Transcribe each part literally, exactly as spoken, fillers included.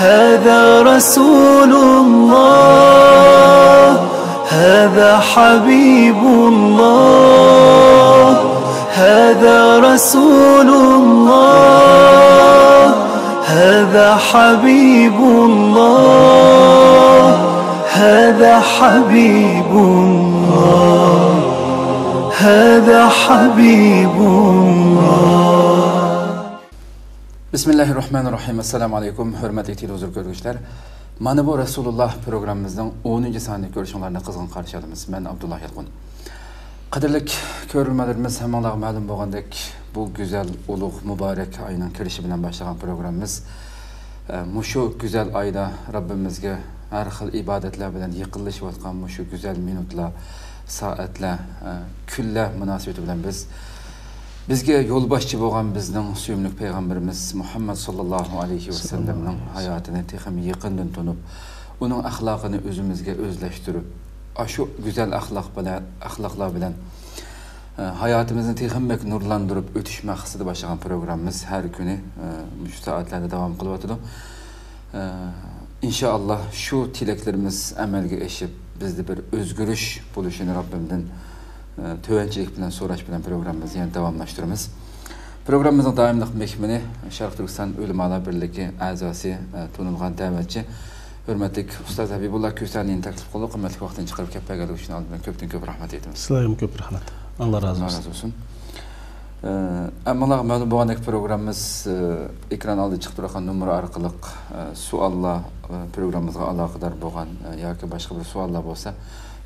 هذا رسول الله، هذا حبيب الله، هذا رسول الله، هذا حبيب الله، هذا حبيب الله، هذا حبيب الله. بسم الله الرحمن الرحيم. السلام عليكم، ھۆرمەتلىك تېلېۋىزور كۆرگۈچىلەر. مانا بۇ رەسۇلۇللا پروگراممىمىزنىڭ ئونىنچى سانىنى كۆرۈشۈڭلارنى قىزغىن قارشى ئالىمىز. مەن ئابدۇللا يالقۇن. قەدىرلىك كۆرۈرمەنلىرىمىز، ھەممىڭلارغا مەلۇم بولغاندەك، بۇ گۈزەل، ئۇلۇغ، مۇبارەك ئاينىڭ كىرىشى بىلەن باشلىغان پروگراممىمىز، ئە، مۇشۇ گۈزەل ئايدا رەببىمىزگە ھەر خىل ئىبادەتلەر بىلەن يېقىنلىشىۋاتقان مۇشۇ گۈزەل مىنۇتلار، سائەتلەر، ئە، كۈنلەر مۇناسىۋىتى بىلەن بىز بىزگە يولباشچى بولغان بىزنىڭ سۆيۈملۈك پەيغەمبىرىمىز مۇھەممەد ساللاللاھۇ ئەلەيھى ۋەسەللەمنىڭ ھاياتىنى تېخىمۇ يېقىندىن تونۇپ، ئۇنىڭ ئەخلاقىنى ئۆزىمىزگە ئۆزلەشتۈرۈپ، ئاشۇ گۈزەل ئەخلاق بىلەن، ئەخلاقلار بىلەن، ئە، ھاياتىمىزنى تېخىمۇ بەك نۇرلاندۇرۇپ ئۆتۈش مەقسىتىدە باشلىغان پروگراممىمىز ھەر كۈنى، ئە، مۇشۇ سائەتلەردە داۋام قىلىۋاتىدۇ. ئە، ئىنشائاللا، شۇ تىلەكلىرىمىز ئەمەلگە ئېشىپ، بىزدە بىر ئۆزگىرىش بولۇشىنى رەببىمدىن، ئە، تۆۋەنچىلىك بىلەن سوراش بىلەن پروگراممىمىزنى يەنە داۋاملاشتۇرىمىز. پروگراممىمىزنىڭ دائىملىق مېھمىنى، شەرقىي تۈركىستان ئۆلىمالار بىرلىكى ئەزاسى، ئە، تونۇلغان دەۋەتچى، ھۆرمەتلىك ئۇستاز ھەبىبۇللا كۈسەنىنى تەكلىپ قىلدۇق. قىممەتلىك ۋاقتىنى چىقىرىپ كەپ بەرگەنلىكى ئۈچۈن ئالدىن كۆپتىن كۆپ رەھمەت ئېيتىمىز. سىلەرگىمۇ كۆپ رەھمەت. ئاللا رازى بولسۇن. رازى بولسۇن. ئە، ھەممىڭلارغا مەلۇم بولغاندەك، پروگراممىمىز، ئە، ئېكران ئالدىدا چىقىپ تۇرغان نومۇر ئارقىلىق، ئە، سوئاللار، ئە، پروگراممىمىزغا ئالاقىدار بولغان، ئە، ياكى باشقا بىر سوئاللار بولسا،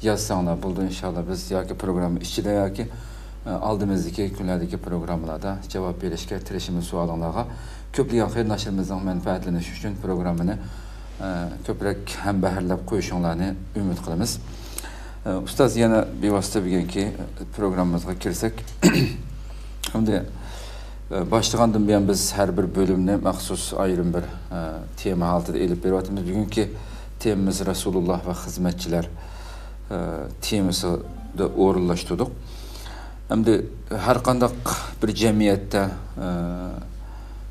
يازساڭلار بولىدۇ، ئىنشاللا. بىز ياكى پروگرامما ئىچىدە ياكى، ئە، ئالدىمىزدىكى كۈنلەردىكى پروگراممىلاردا جاۋاب بېرىشكە تىرىشىمىز سوئالىڭلارغا. كۆپلىگەن قېرىنداشلىرىمىزنىڭ مەنپەئەتلىنىشى ئۈچۈن پروگراممىنى، ئە، كۆپرەك ھەمبەھىرلەپ قويۇشۇڭلارنى ئۈمىد قىلىمىز. ئە، ئۇستاز، يەنە بىۋاسىتە بۈگۈنكى پروگراممىمىزغا كىرسەك، ئەمدى، ئە، باشلىغاندىن بۇيان بىز ھەر بىر بۆلۈمنى مەخسۇس ئايرىم بىر، ئە، تېما ھالىتىدە ئېلىپ بېرىۋاتىمىز. بۈگۈنكى تېمىمىز رەسۇلۇللا ۋە خىزمەتچىلەر، ئە، تېمىسىدا ئورۇنلاشتۇردۇق. ئەمدى ھەر قانداق بىر جەمئىيەتتە، ئە،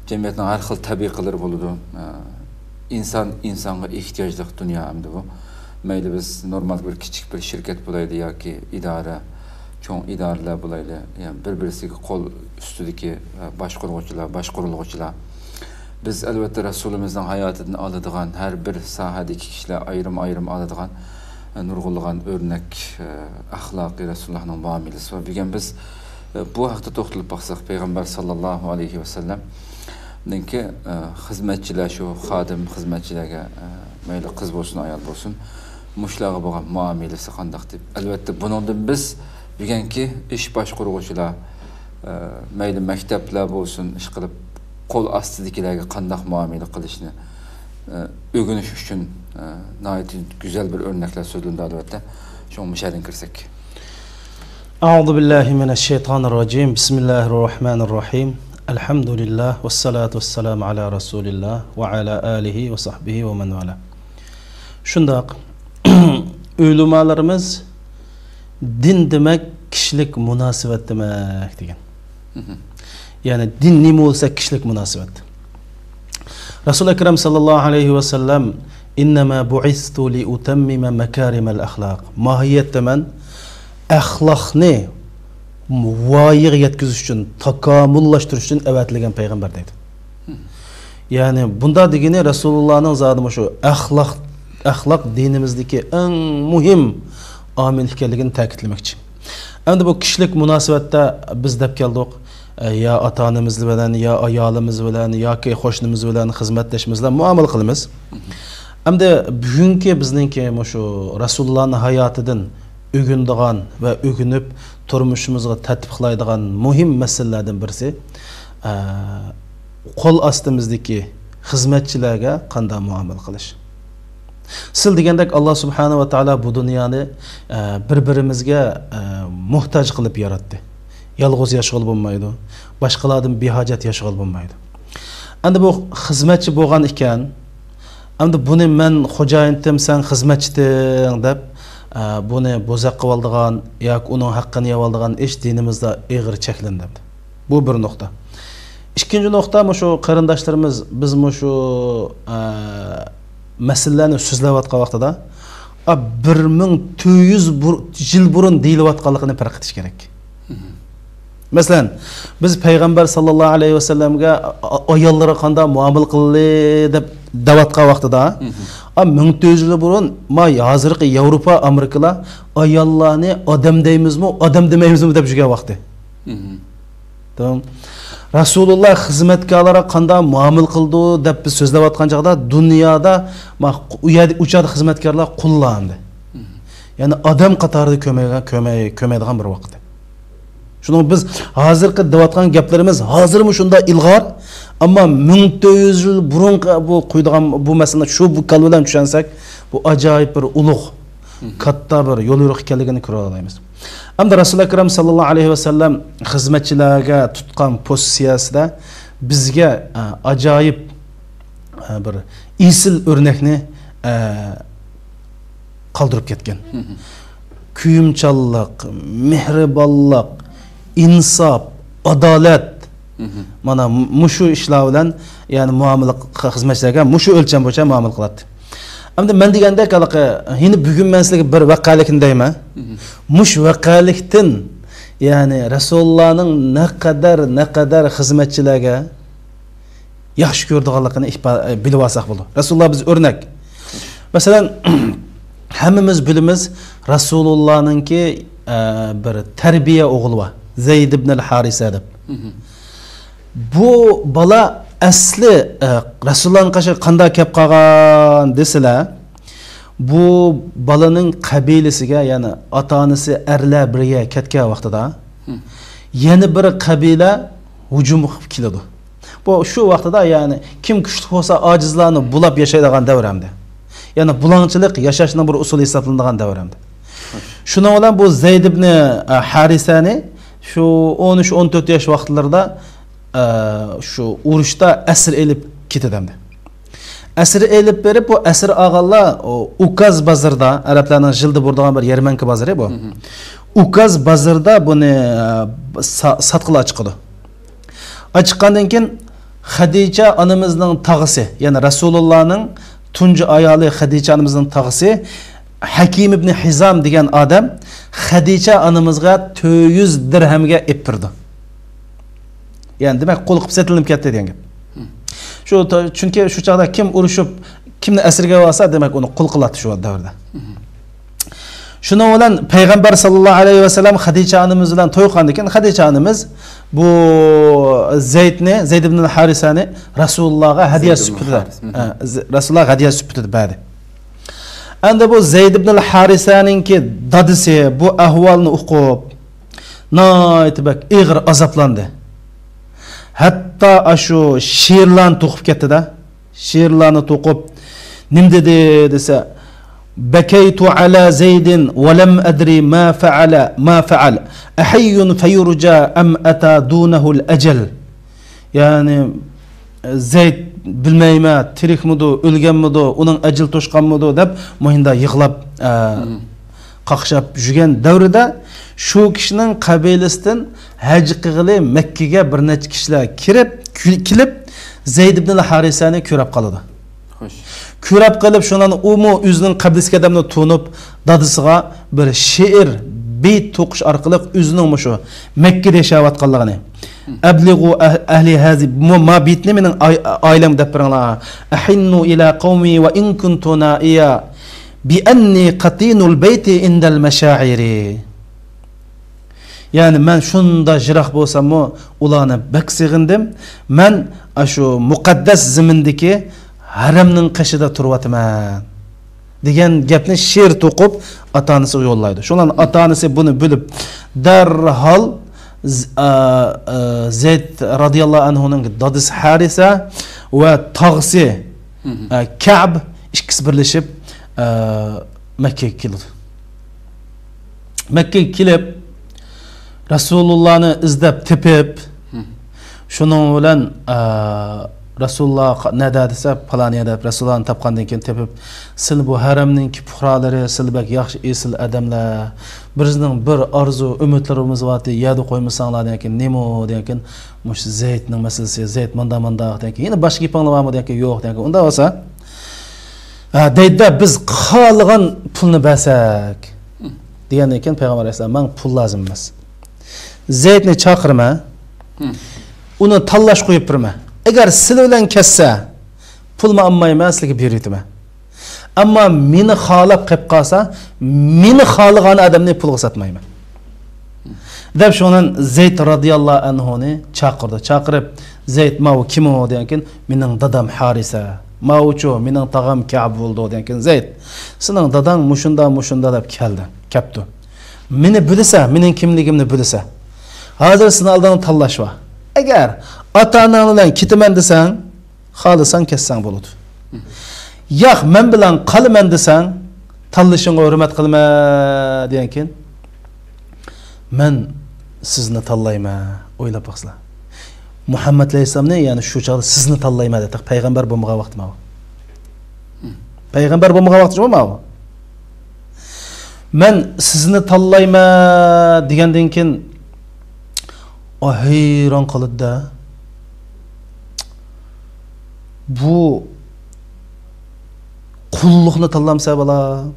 جەمئىيەتنىڭ ھەر خىل تەبىقىلىرى بولىدۇ. ئە، ئىنسان ئىنسانغا ئېھتىياجلىق دۇنيا ئەمدى بۇ. مەيلى بىز نورمال بىر كىچىك بىر شىركەت بولايلى ياكى ئىدارە، چوڭ ئىدارىلەر بولايلى، يەنى بىر-بىرسىگە قول ئۈستىدىكى، ئە، باشقۇرغۇچىلار، باشقۇرۇلغۇچىلار. بىز، ئەلۋەتتە، رەسۇلىمىزنىڭ ھاياتىدىن ئالىدىغان، ھەر بىر ساھەدىكى كىشىلەر ئايرىم-ئايرىم ئالىدىغان، ئە، نۇرغۇنلىغان ئۆرنەك، ئە، ئەخلاقى رەسۇلۇللانىڭ مۇئامىلىسى بار. بۈگۈن بىز، ئە، بۇ ھەقتە توختىلىپ باقساق، پەيغەمبەر ساللاللاھۇ ئەلەيھى ۋەسەللەمنىڭكى، ئە، خىزمەتچىلەر، شۇ خادىم خىزمەتچىلەرگە، ئە، مەيلى قىز بولسۇن، ئايال بولسۇن، مۇشۇلارغا بولغان مۇئامىلىسى قانداق دەپ. ئەلۋەتتە، بۇنىڭدىن بىز بۈگۈنكى ئىش باشقۇرغۇچىلار، ئە، مەيلى مەكتەپلەر بولسۇن، ئىشقىلىپ قول ئاستىدىكىلەرگە قانداق مۇئامىلە قىلىشنى، ئە، ئۆگىنىش ئۈچۈن، ئە، ناھايىتى گۈزەل بىر ئۆرنەكلەر سۆزلىنىدۇ، ئەلۋەتتە. شۇڭا مۇشۇ يەردىن كىرسەك. أعوذ بالله من الشيطان الرجيم. بسم الله الرحمن الرحيم. الحمد لله والصلاة والسلام على رسول الله وعلى آله وصحبه ومن والاه. شۇنداق. ئۆلىمالىرىمىز دىن دېمەك كىشىلىك مۇناسىۋەت دېمەك دېگەن. مهم. يەنى دىن نېمە بولسا كىشىلىك مۇناسىۋەت. رەسۇل ئەكرەم ساللاللاھۇ ئەلەيھى ۋەسەللەم، «إنما بعثت لأتمم مكارم الأخلاق.» ماھىيەتتە مەن ئەخلاقنى ۋايىغا يەتكۈزۈش ئۈچۈن، تاكامۇللاشتۇرۇش ئۈچۈن ئەۋەتىلگەن پەيغەمبەر دەيدۇ. يەنى بۇنداق دېگىنى رەسۇلۇللانىڭ زادى مۇشۇ ئەخلاق، ئەخلاق دىنىمىزدىكى ئەڭ مۇھىم ئامىل ئىكەنلىكىنى تەكىتلىمەكچى. ئەمدى بۇ كىشىلىك مۇناسىۋەتتە بىز دەپ كەلدۇق، ئە، يا ئاتا-ئانىمىز بىلەن، يا ئايالىمىز بىلەن، ياكى قوشنىمىز بىلەن، خىزمەتدىشىمىز بىلەن مۇئامىلە قىلىمىز. ئەمدى بۈگۈنكى بىزنىڭكى مۇشۇ رەسۇلۇللانىڭ ھاياتىدىن ئۆگىنىدىغان ۋە ئۆگىنىپ تۇرمۇشىمىزغا تەتبىقلايدىغان مۇھىم مەسىلىلەردىن بىرسى، ئە، قول ئاستىمىزدىكى خىزمەتچىلەرگە قانداق مۇئامىلە قىلىش. سىل دېگەندەك، ئاللا سۇبھانەھۇ ۋە تائالا بۇ دۇنيانى، ئە، بىر-بىرىمىزگە، ئە، موھتاج قىلىپ ياراتتى. يالغۇز ياشىغىلى بولمايدۇ، باشقىلاردىن بىھاجەت ياشىغىلى بولمايدۇ. ئەمدى بۇ خىزمەتچى بولغان ئىكەن، ئەمدى بۇنى مەن خوجايىنتىم، سەن خىزمەتچىتىڭ دەپ، ئە، بۇنى بوزەك قىلىۋالىدىغان ياكى ئۇنىڭ ھەققىنى يەۋالىدىغان ئىش دىنىمىزدا ئېغىر چەكلىنىدۇ. بۇ بىر نۇقتا. ئىككىنچى نۇقتا، مۇشۇ قېرىنداشلىرىمىز، بىز مۇشۇ، ئە، مەسىلىلەرنى سۆزلەۋاتقان ۋاقتىدا، ئا، بىر مىڭ تۆت يۈز بۇر-، يىل بۇرۇن دېيىلىۋاتقانلىقىنى پەرق قىلىش كېرەك. مەسىلەن، بىز پەيغەمبەر ساللاللاھۇ ئەلەيھى ۋەسەللەمگە، ئا-، ئاياللىرىغا قانداق مۇئامىلە قىلدى دەپ دەۋاتقان ۋاقتىدا، ئا، مىڭ تۆت يۈز يىل بۇرۇن، ما، ھازىرقى ياۋروپا، ئامېرىكىلار ئاياللارنى ئادەم دەيمىزمۇ، ئادەم دېمەيمىزمۇ دەپ يۈرگەن ۋاقتى. تامام. رەسۇلۇللا خىزمەتكارلارغا قانداق مۇئامىلە قىلىدۇ دەپ بىز سۆزلەۋاتقان چاغدا، دۇنيادا، ما، ئۇ يەردە، ئۇ چاغدا خىزمەتكارلار قۇللار ئەمدى. يەنى ئادەم قاتارىدا كۆرمەيدىغان، كۆرمەي-، كۆرمەيدىغان بىر ۋاقىت. شۇنىڭ بىز ھازىرقى دەۋاتقان گەپلىرىمىز ھازىرمۇ شۇنداق ئىلغار، ئەمما مىڭ تۆت يۈز يىل بۇرۇنقى بۇ قويىدىغان بۇ مەسىلىنى شۇ بۇ كاللا بىلەن چۈشەنسەك، بۇ ئاجايىپ بىر ئۇلۇغ، كاتتا بىر يول يورۇق ئىكەنلىكىنى كۆرۈۋالالايمىز. ئەمدى رەسۇل ئەكرەم ساللاللاھۇ ئەلەيھى ۋەسەللەم خىزمەتچىلەرگە تۇتقان پوزىتسىيەسىدە بىزگە، ئە، ئاجايىپ، ئە، بىر ئېسىل ئۆرنەكنى، ئە، قالدۇرۇپ كەتكەن. كۆيۈمچانلىق، مېھرىبانلىق، ئىنساپ، ئادالەت. مانا مۇشۇ ئىشلار بىلەن، يەنى مۇئامىلە ق-، خىزمەتچىلەرگە مۇشۇ ئۆلچەم بويىچە مۇئامىلە قىلاتتى. ئەمدى مەن دېگەندەك ھېلىقى، يەنە بۈگۈن مەن سىلەرگە بىر ۋەقەلىكنى دەيمەن. مۇشۇ ۋەقەلىكتىن، يەنى رەسۇلۇللانىڭ نەقەدەر، نەقەدەر خىزمەتچىلەرگە ياخشى كۆرىدىغانلىقىنى ئىپا-، بىلىۋالساق بولىدۇ. رەسۇلۇللا بىز ئۆرنەك. مەسىلەن، ھەممىمىز بىلىمىز رەسۇلۇللانىڭكى، ئە، بىر تەربىيە ئوغلى بار. زەيد ئىبنىل ھارىسە دەپ. بۇ بالا ئەسلى، ئە، رەسۇلۇللانىڭ قېشىغا قانداق كەپ قالغان دېسىلە، بۇ بالىنىڭ قەبىلىسىگە، يەنى ئاتا-ئانىسى ئەرلەر بىرگە كەتكەن ۋاقتىدا، يەنە بىر قەبىلە ھۇجۇم قىلىپ كېلىدۇ. بۇ شۇ ۋاقتىدا، يەنى كىم كۈچلۈك بولسا، ئاجىزلارنى بۇلاپ ياشايدىغان دەۋر ئەمدى. يەنى بۇلاڭچىلىق ياشاشنىڭ بىر ئۇسۇلى ھېسابلىنىدىغان دەۋر ئەمدى. شۇنىڭ بىلەن بۇ زەيد ئىبنى، ئە، ھارىسەنى شۇ ئون ئۈچ، ئون تۆت ياش ۋاقىتلىرىدا، ئە، شۇ ئۇرۇشتا ئەسىر ئېلىپ كېتىدۇ ئەمدى. ئەسىر ئېلىپ بېرىپ، بۇ ئەسىر ئالغانلار، ئۇ، ئۇكاز بازىرىدا، ئەرەبلەرنىڭ يىلدا بۇرىدىغان بىر يەرمەنكە بازىرى بۇ. ئۇكاز بازىرىدا بۇنى، ئە، سا-، ساتقىلى ئاچىقىدۇ. ئاچىققاندىن كېيىن خەدىچە ئانىمىزنىڭ تاغىسى، يەنى رەسۇلۇللانىڭ تۇنجى ئايالى خەدىچە ئانىمىزنىڭ تاغىسى ھەكىم ئىبنى ھىزام دېگەن ئادەم خەدىچە ئانىمىزغا تۆت يۈز دىرھەمگە ئېلىپ بېرىدۇ. يەنى دېمەك، قۇل قىلىپ سېتىلىپ كەتتى دېگەن گەپ. شۇ تا-، چۈنكى شۇ چاغدا كىم ئۇرۇشۇپ، كىمنى ئەسىرگە ئالسا، دېمەك، ئۇنى قۇل قىلاتتى شۇ دەۋردە. شۇنىڭ بىلەن پەيغەمبەر ساللاللاھۇ ئەلەيھى ۋەسەللەم خەدىچە ئانىمىز بىلەن توي قىلغاندىن كېيىن، خەدىچە ئانىمىز بۇ زەيدنى، زەيد ئىبن ھارىسەنى رەسۇلۇللاغا ھەدىيە سۈپىتىدە، ھە، ز-، رەسۇلۇللاغا ھەدىيە سۈپىتىدە بەردى. ئەمدى بۇ زەيد ئىبن ھارىسەنىڭكى دادىسى بۇ ئەھۋالنى ئۇقۇپ، ناھايىتى بەك ئېغىر ئازابلاندى. ھەتتا ئاشۇ شېئىرلارنى توقۇپ كەتتى-دە. شېئىرلارنى توقۇپ، نېمە دېدى دېسە، بكيت على زيد ولم أدر ما فعل، ما فعل، أحي فيرجى أم أتى دونه الأجل. يەنى، زەيد بىلمەيمەن، تىرىكمىدۇ، ئۆلگەنمىدۇ، ئۇنىڭ ئەجىلى توشقانمىدۇ دەپ، مۇشۇنداق يىغلاپ، ئە، قاقشاپ يۈرگەن دەۋرىدە شۇ كىشىنىڭ قەبىلىسىدىن ھەج قىلغىلى مەككىگە بىر نەچچە كىشىلەر كىرىپ، كېلىپ، زەيد ئىبنىل ھارىسەنى كۆرۈپ قالىدۇ. خوش. كۆرۈپ قېلىپ، شۇنىڭ ئۇمۇ ئۆزىنىڭ قەبىلىسىدىكى ئادەمنى تونۇپ، دادىسىغا بىر شېئىر، بېيىت توقۇش ئارقىلىق ئۆزىنىڭ مۇشۇ مەككىدە ياشاۋاتقانلىقىنى، أبلغوا أه-، أهل هذه، مۇ-، ما بېيىتنى مېنىڭ ئاي-، ئائىلەمگە دەپ بېرىڭلار. أحنوا إلى قومي وإن كنت نائيا بأني قطين البيت عند المشاعر. يەنى مەن شۇنداق يىراق بولساممۇ، ئۇلارنى بەك سېغىندىم. مەن ئاشۇ مۇقەددەس زېمىندىكى ھەرەمنىڭ قېشىدا تۇرۇۋاتىمەن، دېگەن گەپنى شېئىر توقۇپ ئاتا-ئانىسىغا يوللايدۇ. شۇنىڭ ئاتا-ئانىسى بۇنى بىلىپ، دەرھال ز-، ئا، ئا، زەيد رازىياللاھۇ ئەنھۇنىڭ دادىسى ھارىسە ۋە تاغىسى، ئا، كەئب ئىككىسى بىرلىشىپ، ئا، مەككىگە كېلىدۇ. مەككىگە كېلىپ، رەسۇلۇللانى ئىزدەپ تېپىپ، شۇنىڭ بىلەن، ئا، رەسۇلۇللا نەدە دېسە، پالان يەردە دەپ، رەسۇلۇللانى تاپقاندىن كېيىن تېپىپ، سىلى بۇ ھەرەمنىڭكى پۇقرالىرى، سىلى بەك ياخشى ئېسىل ئادەملەر. بىزنىڭ بىر ئارزۇ، ئۈمىدلىرىمىز بارتى، يەردە قويمىساڭلار دېگەنكىن، نېمە ئۇ دېگەنكىن، مۇشۇ زەيتنىڭ مەسىلىسى، زەيت مۇنداق مۇنداق دېگەنكىن، يەنە باشقا گېپىڭلار بارمۇ دېگەنكىن، يوق دېگەنكىن، ئۇنداق بولسا، ھە، دەيدۇ، بىز خالىغان پۇلنى بەرسەك، دېگەندىن كېيىن پەيغەمبەر ئەلەيھىسسالام، ماڭا پۇل لازىم ئەمەس. زەيتنى چاقىرىمەن، ئۇنى تاللاش قويۇپ بېرىمەن. ئەگەر سىلى بىلەن كەتسە، پۇلمۇ ئالمايمەن، سىلىگە بېرىۋېتىمەن. ئەمما مېنى خالاپ قېلىپ قالسا، مېنى خالىغان ئادەمنى پۇلغا ساتمايمەن. دەپ شۇنىڭ زەيد رازىياللاھۇ ئەنھۇنى چاقىردى. چاقىرىپ، زەيد، ماۋۇ كىم ئۇ دېگەنكىن، مېنىڭ دادام ھارىسە. ماۋۇچۇ، مېنىڭ تاغام كەئب بولىدۇ دېگەنكىن، زەيد، سېنىڭ داداڭ مۇشۇندا، مۇشۇندا دەپ كەلدى، كەپتۇ. مېنى بىلىسە، مېنىڭ كىملىكىمنى بىلىسە. ھازىر سېنىڭ ئالدىڭدا تاللاش بار. ئەگەر ئاتا-ئاناڭ بىلەن كېتىمەن دېسەڭ، خالىساڭ كەتسەڭ بولىدۇ. ياق، مەن بىلەن قالىمەن دېسەڭ، تاللىشىڭغا ھۆرمەت قىلىمەن دېگەنكىن، مەن سىزنى تاللايمەن، ئويلاپ باقسىلا. مۇھەممەد ئەلەيھىسسالامنى، يەنى شۇ چاغدا سىزنى تاللايمەن دېدى. پەيغەمبەر بولمىغان ۋاقتى ماۋۇ. پەيغەمبەر بولمىغان ۋاقتى جۇمۇ ماۋۇ. مەن سىزنى تاللايمەن دېگەندىن كېيىن، ئۇ ھەيران قالىدۇ-دە. بۇ قۇللۇقنى تاللامسە، بالام؟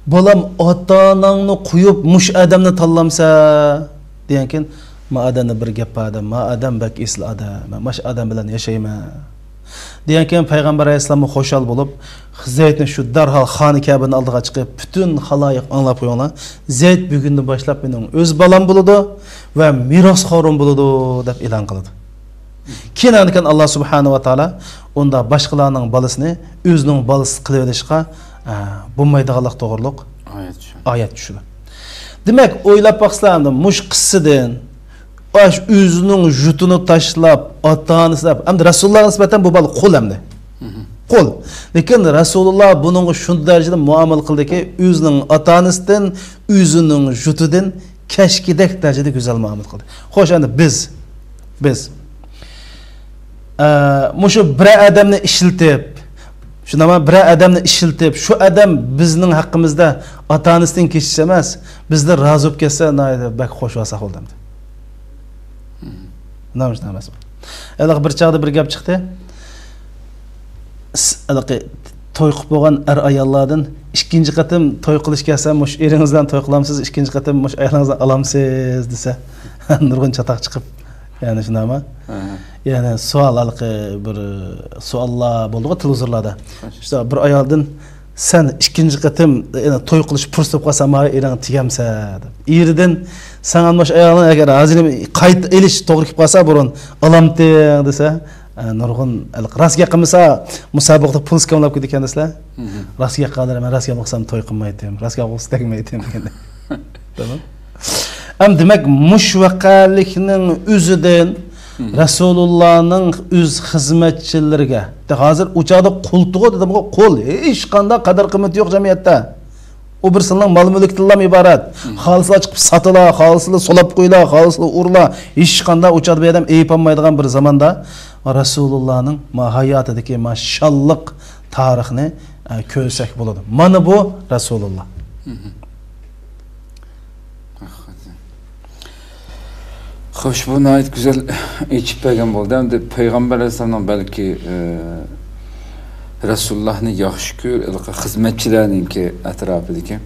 بالام، ئاتا-ئاناڭنى قويۇپ، مۇشۇ ئادەمنى تاللامسە؟ دېگەنكىن، ما ئادەمدە بىر گەپ بار ئادەم، ما ئادەم بەك ئېسىل ئادەم، مەن ماشۇ ئادەم بىلەن ياشايمەن. دېگەنكىن، پەيغەمبەر ئەلەيھىسسالاممۇ خۇشال بولۇپ، زەيدنى شۇ دەرھال خانە كەبىنىڭ ئالدىغا چىقىپ، پۈتۈن خالايىق ئاڭلاپ قويۇڭلار، زەيد بۈگۈندىن باشلاپ مېنىڭ ئۆز بالام بولىدۇ ۋە مىراسخورۇم بولىدۇ، دەپ ئېلان قىلىدۇ. كېيىن ئاندىن كېيىن ئاللا سۇبھانەھۇ ۋە تائالا ئۇندا باشقىلارنىڭ بالىسىنى ئۆزىنىڭ بالىسى قىلىۋېلىشقا، ئە، بولمايدىغانلىق توغرۇلۇق ئايەت چۈشۈردى. ئايەت چۈشىدۇ. دېمەك، ئويلاپ باقسىلەر، ئەمدى مۇشۇ قىسسىدىن، ئاش ئۆزىنىڭ يۇرتىنى تاشلاپ، ئاتا-ئانىسى دەپ، ئەمدى رەسۇلۇللاغا نىسبەتەن بۇ بالا قۇل ئەمدى. قۇل. لېكىن رەسۇلۇللا بۇنىڭغا شۇ دەرىجىدە مۇئامىلە قىلدىكى، ئۆزىنىڭ ئاتا-ئانىسىدىن، ئۆزىنىڭ يۇرتىدىن كەچكۈدەك دەرىجىدە گۈزەل مۇئامىلە قىلدى. خوش، ئەمدى بىز، بىز، ئە، مۇشۇ بىرەر ئادەمنى ئىشلىتىپ، شۇنداقمۇ، بىرەر ئادەمنى ئىشلىتىپ، شۇ ئادەم بىزنىڭ ھەققىمىزدە ئاتا-ئانىسىدىن كېچىشى ئەمەس، بىزدىن رازى بولۇپ كەتسە، ناھايىتى بەك خوش بولساق بولدى ئەمدى. نېمە ئىش ئەمەس. ھېلىقى بىر چاغدا بىر گەپ چىقتى. س-، ھېلىقى توي قىلىپ بولغان ئەر-ئاياللاردىن ئىككىنچى قېتىم توي قىلىش كەلسە، مۇشۇ ئېرىڭىز بىلەن توي قىلامسىز، ئىككىنچى قېتىم مۇشۇ ئايالىڭىز بىلەن ئالامسىز دېسە، نۇرغۇن چاتاق چىقىپ، يەنى شۇنداقمۇ؟ ھە. يەنى سوئال ھېلىقى بىر سوئاللار بولدىغۇ تېلېۋىزورلاردا. خوش. شۇ بىر ئايالدىن، سەن ئىككىنچى قېتىم، يەنە توي قىلىش پۇرسىتى بولۇپ قالسا، ماڭا ئېرىڭ تېگەمسە دەپ. ئېرىدىن، ساڭا مۇشۇ ئايالنى ئەگەر ھازىر قايتا ئېلىش توغرا كېلىپ قالسا، بۇرۇن ئالامتىڭ دېسە، ئە، نۇرغۇن، راست گەپ قىلمىسا، مۇسابىقىدە پۇل ئىسكەملاپ كېتىدىكەن دېسىلە. مم. راست گەپ قىلدىم، مەن راست گەپ قىلسام توي قىلمايتتىم، راست گەپ قىلسا تەگمەيتتىم دېگەندەك. تامام. ئەم، دېمەك، مۇشۇ ۋەقەلىكنىڭ ئۆزىدىن مم. رەسۇلۇللانىڭ ئۆز خىزمەتچىلىرىگە، ھازىر ئۇ چاغدا قۇل تۇغۇ دېدىمغۇ، قۇل، ھېچقانداق قەدىر قىممىتى يوق جەمئىيەتتە. ئۇ بىرسىنىڭ مال-مۈلكىدىنلا ئىبارەت. مم. خالىسىلا چىقىپ ساتىلا، خالىسىلا سولاپ قويلا، خالىسىلا ئۇرلا، ھېچقانداق ئۇ چاغدا بىر ئادەم ئەيىب ئالمايدىغان بىر زاماندا رەسۇلۇللانىڭ ما ھاياتىدىكى ما شانلىق تارىخنى، ئە، كۆرسەك بولىدۇ. مانا بۇ رەسۇلۇللا. مم. ھەقىقەتەن. خوش، بۇ ناھايىتى گۈزەل ئېچىپ بەرگەن بولدى. ئەمدى پەيغەمبەر ئەلەيھىسسالامنىڭ بەلكى، ئە، رەسۇلۇللاھنى ياخشى كۆر-، خىزمەتچىلەرنىڭكى ئەتراپىدىكى،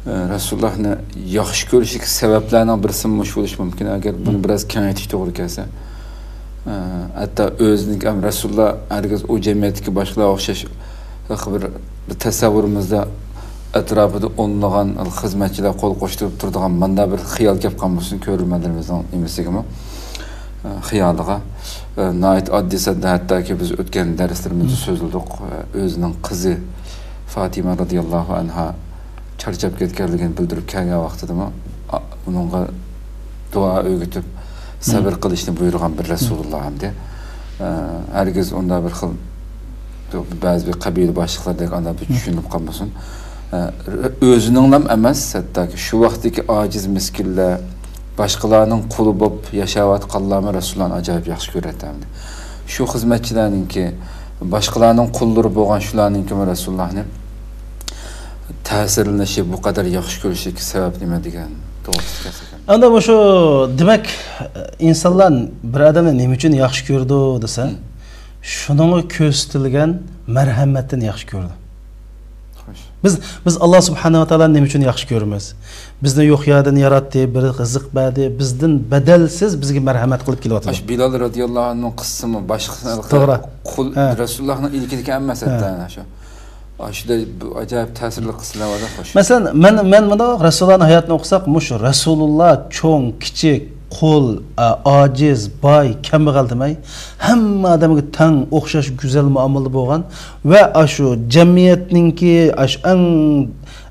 ئە، رەسۇلۇللاھنى ياخشى كۆرۈشىدىكى سەۋەبلەرنىڭ بىرسى مۇشۇ بولۇشى مۇمكىن، ئەگەر بۇنى بىراز كېڭەيتىش توغرا كەلسە. ئە، ھەتتا ئۆزىنىڭكى ھەم رەسۇلۇللا ھەرگىز ئۇ جەمئىيەتتىكى باشقىلارغا ئوخشاش بىر، بىر تەسەۋۋۇرىمىزدا ئەتراپىدا ئونلىغان خىزمەتچىلەر قول قوشتۇرۇپ تۇرىدىغان مانداق بىر خىيال كەپ قالمىسۇن كۆرۈرمەنلىرىمىزنىڭ نېمىسىگىمۇ، ئە، خىيالىغا. ئە، ناھايىتى ئاددىي ساددا، ھەتتاكى بىز ئۆتكەن دەرسلىرىمىزدە سۆزلىدۇق، ئە، ئۆزىنىڭ قىزى فاتىمە رازىياللاھۇ ئەنھا چارچاپ كەتكەنلىكىنى بىلدۈرۈپ كەلگەن ۋاقتىدىمۇ، ئا-، ئۇنىڭغا دۇئا ئۆگىتىپ، سەۋر قىلىشنى بۇيرۇغان بىر رەسۇلۇللا ئەمدى. ئە، ھەرگىز ئۇنداق بىر خىل، بەزى بىر قەبىلە باشلىقلىرىدەك ئانداق بىر چۈشىنىپ قالمىسۇن. ئە، ئۆزىنىڭلام ئەمەس، ھەتتاكى شۇ ۋاقىتتىكى ئاجىز مىسكىنلەر، باشقىلارنىڭ قۇلى بولۇپ ياشاۋاتقانلارمۇ رەسۇلۇللانى ئاجايىپ ياخشى كۆرەتتى ئەمدى. شۇ خىزمەتچىلەرنىڭكى، باشقىلارنىڭ قۇللىرى بولغان شۇلارنىڭكىمۇ رەسۇلۇللاھنى تەسىرلىنىشى، بۇ قەدەر ياخشى كۆرۈشىدىكى سەۋەب نېمە دېگەن توغرىسىدا گەپ. ئەمدى مۇشۇ، دېمەك، ئىنسانلار بىر ئادەمنى نېمە ئۈچۈن ياخشى كۆرىدۇ دېسە، مم. شۇنىڭغا كۆرسىتىلگەن مەرھەمەتتىن ياخشى كۆرىدۇ. خوش. بىز، بىز ئاللا سۇبھانەھۇ ۋە تائالانى نېمە ئۈچۈن ياخشى كۆرىمىز؟ بىزنى يوق يەردىن ياراتتى، بىر رىزىق بەردى، بىزدىن بەدەلسىز بىزگە مەرھەمەت قىلىپ كېلىۋاتىدۇ. ئاشۇ بىلال رەزىياللاھۇ ئەنھۇنىڭ قىسسىسىمۇ باشقا، توغرا. قۇل، ھە. رەسۇلۇللاھنىڭ ئىلكىدىكى ھەممە ھە. ئاشۇ. ئاشۇنداق بىر ئاجايىپ تەسىرلىك قىسسىلار بار-دە، خوش. مەسىلەن، مەن، مەن مۇنداق رەسۇلۇللاھنىڭ ھاياتىنى ئوقۇساق، مۇشۇ رەسۇلۇللا چوڭ، كىچىك، قۇل، ئا-، ئاجىز، باي، كەمبەغەل دېمەي، ھەممە ئادەمگە تەڭ، ئوخشاش گۈزەل مۇئامىلىدە بولغان ۋە ئاشۇ جەمئىيەتنىڭكى ئاشۇ ئەڭ،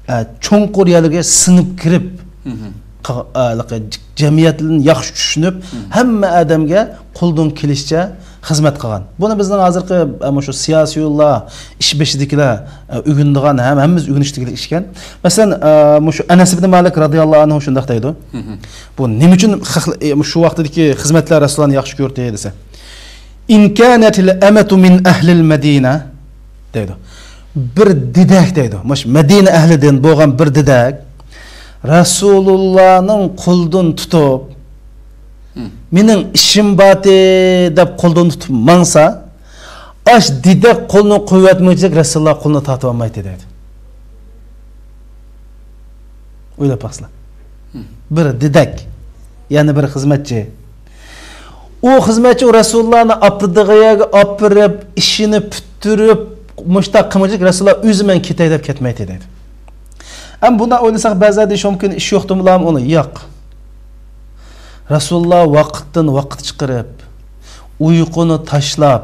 ئە، چوڭقۇر يەرلىرىگە سىڭىپ كىرىپ، مم. قا-، ئە، جەمئىيەتنى ياخشى چۈشىنىپ، مم. ھەممە ئادەمگە قولىدىن كېلىشىچە خىزمەت قىلغان. بۇنى بىزنىڭ ھازىرقى، ئە، مۇشۇ سىياسىيونلار، ئىش بېشىدىكىلەر، ئە، ئۆگىنىدىغان ھەم ھەممىمىز ئۆگىنىشلىك ئىش ئىكەن. مەسىلەن، ئە، مۇشۇ ئەنەس ئىبنى مالىك رازىياللاھۇ ئەنھۇ شۇنداق دەيدۇ. مم. بۇ نېمە ئۈچۈن خەق-، ئە، شۇ ۋاقتىدىكى خىزمەتلەر رەسۇلۇللانى ياخشى كۆردى دېسە، «إن كانت الأمة من أهل المدينة» دەيدۇ. بىر دېدەك دەيدۇ. مۇشۇ مەدىنە ئەھلىدىن بولغان بىر دېدەك رەسۇلۇللانىڭ قولىدىن تۇتۇپ، مم. «مېنىڭ ئىشىم باتى» دەپ قولىدىن تۇتۇپ ماڭسا، ئاش دېدەك قولىنى قويۇۋەتمىگۈچىلىك رەسۇلۇللا قولىنى تارتىۋالمايتتى دەيدۇ. ئويلاپ باقسىلا. مم. بىر دېدەك، يەنە بىر خىزمەتچى. ئۇ خىزمەتچى ئۇ رەسۇلۇللانى ئاپىرىدىغان يەرگە ئاپىرىپ، ئىشىنى پۈتتۈرۈپ، مۇشتاق قىلمىغۇچىلىك رەسۇلۇللا ئۆزى «مەن كېتەي» دەپ كەتمەيتتى دەيدۇ. ئەمما بۇنداق ئويلىساق، بەزىلەر دېيىشى مۇمكىن، ئىش يوق دېمىلامۇ ئۇنى؟ ياق. رەسۇلۇللا ۋاقىتتىن ۋاقىت چىقىرىپ، ئۇيقۇنى تاشلاپ،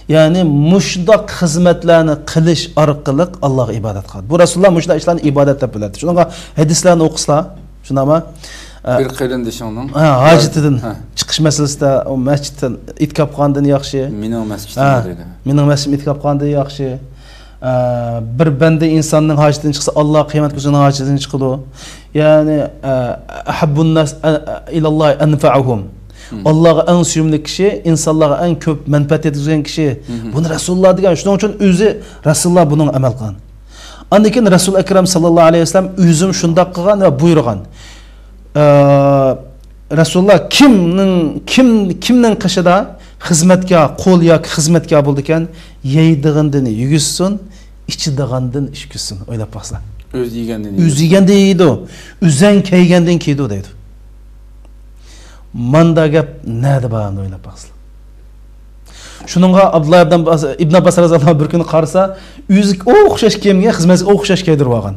يەنى مۇشۇنداق خىزمەتلەرنى قىلىش ئارقىلىق ئاللاغا ئىبادەت قىلغان. بۇ رەسۇلۇللا مۇشۇنداق ئىشلارنى ئىبادەت دەپ بىلەتتى. شۇنىڭغا ھەدىسلەرنى ئوقۇسىلا، شۇنداقمۇ؟ ئە، بىر قېرىندىشىڭنىڭ ھە، ھاجىتىدىن ھە. چىقىش مەسىلىسىدە، ئۇ مەسچىتتىن ئېتىكاپ قىلغاندىن ياخشى. مېنىڭ مەسچىتىم ھە، دەيدۇ. مېنىڭ مەسچىتىم ئېتىكاپ قىلغاندىن ياخشى. ئە، بىر بەندە ئىنساننىڭ ھاجىتىدىن چىقسا، ئاللا قىيامەت كۈنى ئۇنىڭ ھاجىتىدىن چىقىدۇ. يەنى، ئە، «أحب الناس، ئە، ئە، إلى الله أنفعهم». مم. ئاللاغا ئەڭ سۆيۈملۈك كىشى، ئىنسانلارغا ئەڭ كۆپ مەنپەئەت يەتكۈزگەن كىشى. مم. بۇنى رەسۇلۇللا دېگەن. شۇنىڭ ئۈچۈن ئۆزى رەسۇلۇللا بۇنىڭغا ئەمەل قىلغان. ئاندىن كېيىن رەسۇل ئەكرەم ساللاللاھۇ ئەلەيھى ۋەسەللەم ئۆزىمۇ شۇنداق قىلغان ۋە بۇيرۇغان. ئە، رەسۇلۇللا كىمنىڭ، كىم، كىمنىڭ قېشىدا خىزمەتكار، قۇل ياكى خىزمەتكار بولىدىكەن، يەيدىغىنىدىن يېگۈزسۇن، ئىچىدىغاندىن ئىچكۈزسۇن. ئويلاپ باقسىلا. ئۆزى يېگەندىن ئۆزى يېگەندىن يېيىدۇ، ئۆزەڭ كەيگەندىن كىيىدۇ دەيدۇ. ماندا گەپ نەدە بار ئەمدى، ئويلاپ باقسىلا. شۇنىڭغا ئابدۇللا ئىبن ئابباس، ئىبن ئابباس رازىياللاھۇ ئەنھۇ بىر كۈنى قارىسا، ئۆزى ئوخشاش كىيىم كىيگەن، خىزمەتچىسىگە ئوخشاش كىيدۈرۈۋالغان.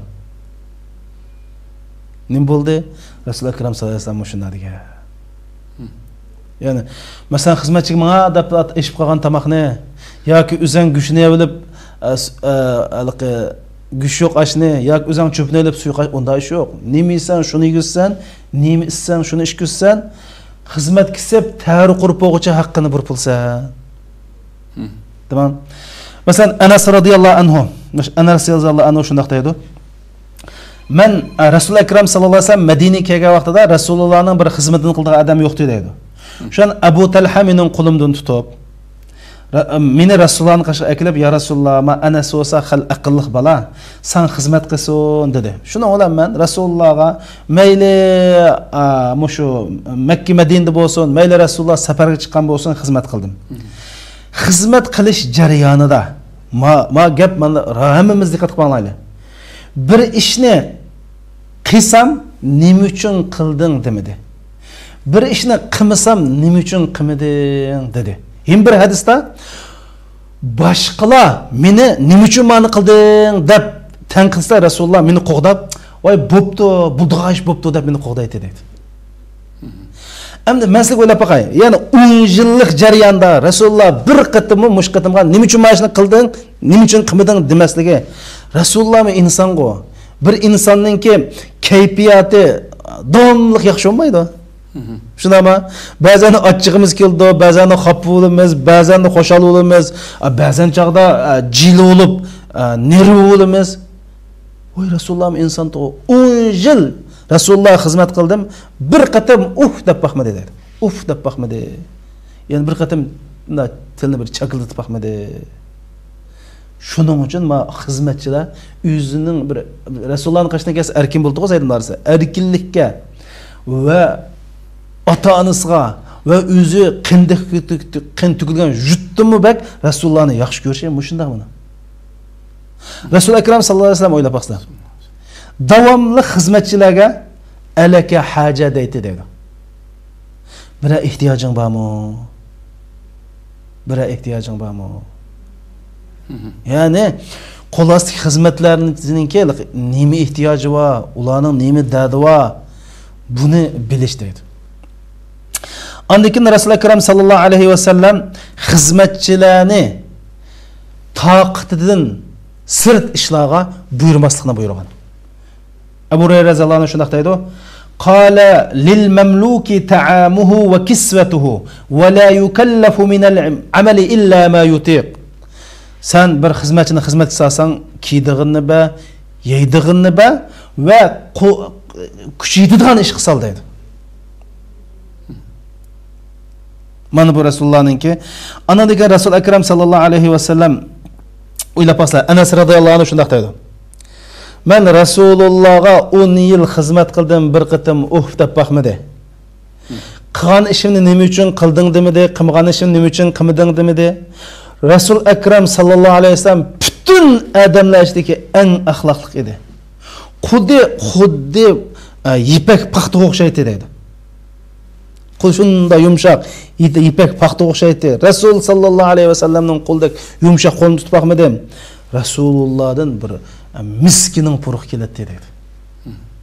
نېمە بولدى؟ رەسۇل ئەكرەم ساللاللاھۇ ئەلەيھى ۋەسەللەم مۇشۇنداق دېگەن. مم. يەنى، مەسىلەن، خىزمەتچىگە ماڭا دەپ ئېشىپ قالغان تاماقنى ياكى ئۆزەڭ گۆشنى يەۋېلىپ، ئە، س-، ئە، ھېلىقى گۆشى يوق ئاشنى ياكى ئۆزەڭ چۆپنى ئېلىپ سۇيۇق ئاش، ئۇنداق ئىش يوق. نېمە يېسەڭ، شۇنى يېگۈزسەن، نېمە ئىچسەڭ، شۇنى ئىچكۈزسەن، خىزمەتكە كېسىپ، تەرى قۇرۇپ بولغۇچە ھەققىنى بۇرۇپ بولىسەن. مم. تامام. مەسىلەن، ئەنەس رازىياللاھۇ ئەنھۇ، ئەنەس رازىياللاھۇ ئەنھۇ شۇنداق دەيدۇ. مەن، ئە، رەسۇل ئەكرەم ساللاللاھۇ ئەلەيھى ۋەسەللەم مەدىنىگە كەلگەن ۋاقتىدا رەسۇلۇللانىڭ بىر خىزمىتىنى قىلىدىغان ئادەم يوق ئىدى دەيدۇ. شۇندىن ئەبۇ تەلھە مېنىڭ قولۇمدىن تۇتۇپ، رە-، مېنى رەسۇلۇللانىڭ قېشىغا ئەكېلىپ، يا رەسۇلۇللا، ما ئەنەس بولسا خېلى ئەقىللىق بالا، ساڭا خىزمەت قىلسۇن دېدى. شۇنىڭ بىلەن مەن رەسۇلۇللاغا مەيلى، ئا، مۇشۇ مەككە مەدىنىدە بولسۇن، مەيلى رەسۇلۇللا سەپەرگە چىققان بولسۇن، خىزمەت قىلدىم. خىزمەت قىلىش جەريانىدا، ما، ما گەپ، مانا ھەممىمىز دىققەت قىلىپ ئاڭلايلى. بىر ئىشنى قىلسام، «نېمە ئۈچۈن قىلدىڭ؟» دېمىدى. بىر ئىشنى قىلمىسام، «نېمە ئۈچۈن قىلمىدىڭ؟» دېدى. يەنە بىر ھەدىستە، باشقىلار مېنى «نېمە ئۈچۈن مانا قىلدىڭ؟» دەپ تەنقىدلىسە، رەسۇلۇللا مېنى قوغداپ، «ۋاي، بوپتۇ، بولىدىغان ئىش بوپتۇ» دەپ مېنى قوغدايتتى دەيدۇ. ئەمدى مەن سىزگە ئويلاپ باقاي. يەنى ئون يىللىق جەرياندا رەسۇلۇللا بىر قېتىممۇ مۇشۇ قېتىمغا «نېمە ئۈچۈن مانا شۇنى قىلدىڭ، نېمە ئۈچۈن قىلمىدىڭ؟» دېمەسلىكى. رەسۇلۇللامۇ ئىنسانغۇ. بىر ئىنساننىڭكى كەيپىياتى داۋاملىق ياخشى بولمايدۇ. شۇنداقمۇ؟ بەزەن ئاچچىقىمىز كېلىدۇ، بەزەن خاپا بولىمىز، بەزەن خۇشال بولىمىز، ئا، بەزەن چاغدا، ئا، جىلە بولۇپ، ئا، نېرۋا بولىمىز. ۋاي، رەسۇلۇللامۇ ئىنسان تۇغۇ. ئون يىل رەسۇلۇللاغا خىزمەت قىلدىم، بىر قېتىم «ئۇھ» دەپ باقمىدى دەيدۇ. «ئۇھ» دەپ باقمىدى. يەنى بىر قېتىم مۇنداق تىلنى بىر چاكىلدىتىپ باقمىدى. شۇنىڭ ئۈچۈن ما خىزمەتچىلەر ئۆزىنىڭ بىر، رەسۇلۇللانىڭ قېشىدىن كەلسە ئەركىن بولىدىغۇ زەيدىن ھارىسە. ئەركىنلىككە ۋە ئاتا-ئانىسىغا ۋە ئۆزى قېنىدەك، قېنى تۆكۈلگەن يۇرتتىنمۇ بەك رەسۇلۇللانى ياخشى كۆرۈشى مۇشۇنداق مانا. رەسۇل ئەكرەم ساللاللاھۇ ئەلەيھى ۋەسەللەم ئويلاپ باقسىلەر. داۋاملىق خىزمەتچىلەرگە «ئەلەكە ھاجە» دەيتتى دەيدۇ. بىرەر ئېھتىياجىڭ بارمۇ؟ بىرەر ئېھتىياجىڭ بارمۇ؟ يەنى قول ئاستىدىكى خىزمەتلەرنىڭكى نېمە ئېھتىياجى بار، ئۇلارنىڭ نېمە دەردى بار، بۇنى بىلىش دەيدۇ. ئاندىن كېيىن رەسۇل ئەكرەم ساللاللاھۇ ئەلەيھى ۋەسەللەم خىزمەتچىلەرنى تاقىتىدىن سىرت ئىشلارغا بۇيرۇماسلىقنى بۇيرۇغان. ئەبۇ ھۇرەيرە رەزىياللاھۇ ئەنھۇ شۇنداق دەيدۇ: قال للمملوك طعامه وكسوته ولا يكلف من العمل إلا ما يطيق. سەن بىر خىزمەتچىنى خىزمەتكە سالساڭ، كىيىدىغىنىنى بەر، يەيدىغىنىنى بەر ۋە قو-، كۈچى يېتىدىغان ئىشقا سال دەيدۇ. مانا بۇ رەسۇلۇللانىڭكى. ئانىڭدىن كېيىن رەسۇل ئەكرەم ساللاللاھۇ ئەلەيھى ۋەسەللەم، ئويلاپ باقسىلەر، ئەنەس رەزىياللاھۇ ئەنھۇ شۇنداق دەيدۇ: مەن رەسۇلۇللاغا ئون يىل خىزمەت قىلدىم، بىر قېتىم ئۇھ دەپ باقمىدى. قىلغان ئىشىمنى نېمە ئۈچۈن قىلدىڭ دېمىدى، قىلمىغان ئىشىمنى نېمە ئۈچۈن قىلمىدىڭ دېمىدى. رەسۇل ئەكرەم ساللاللاھۇ ئەلەيھى ۋەسەللەم پۈتۈن ئادەملەر ئىچىدىكى ئەڭ ئەخلاقلىق ئىدى. خۇددى، خۇددى، ئە، يىپەك پاختىغا ئوخشايتتى دەيدۇ. قول شۇنداق يۇمشاق، يىت-، يىپەك پاختىغا ئوخشايتتى. رەسۇل ساللاللاھۇ ئەلەيھى ۋەسەللەمنىڭ قولىدەك يۇمشاق قولنى تۇتۇپ باقمىدىم. رەسۇلۇللادىن بىر، ئە، مىسكىنىڭ پۇرىقى كېلەتتى دەيدۇ.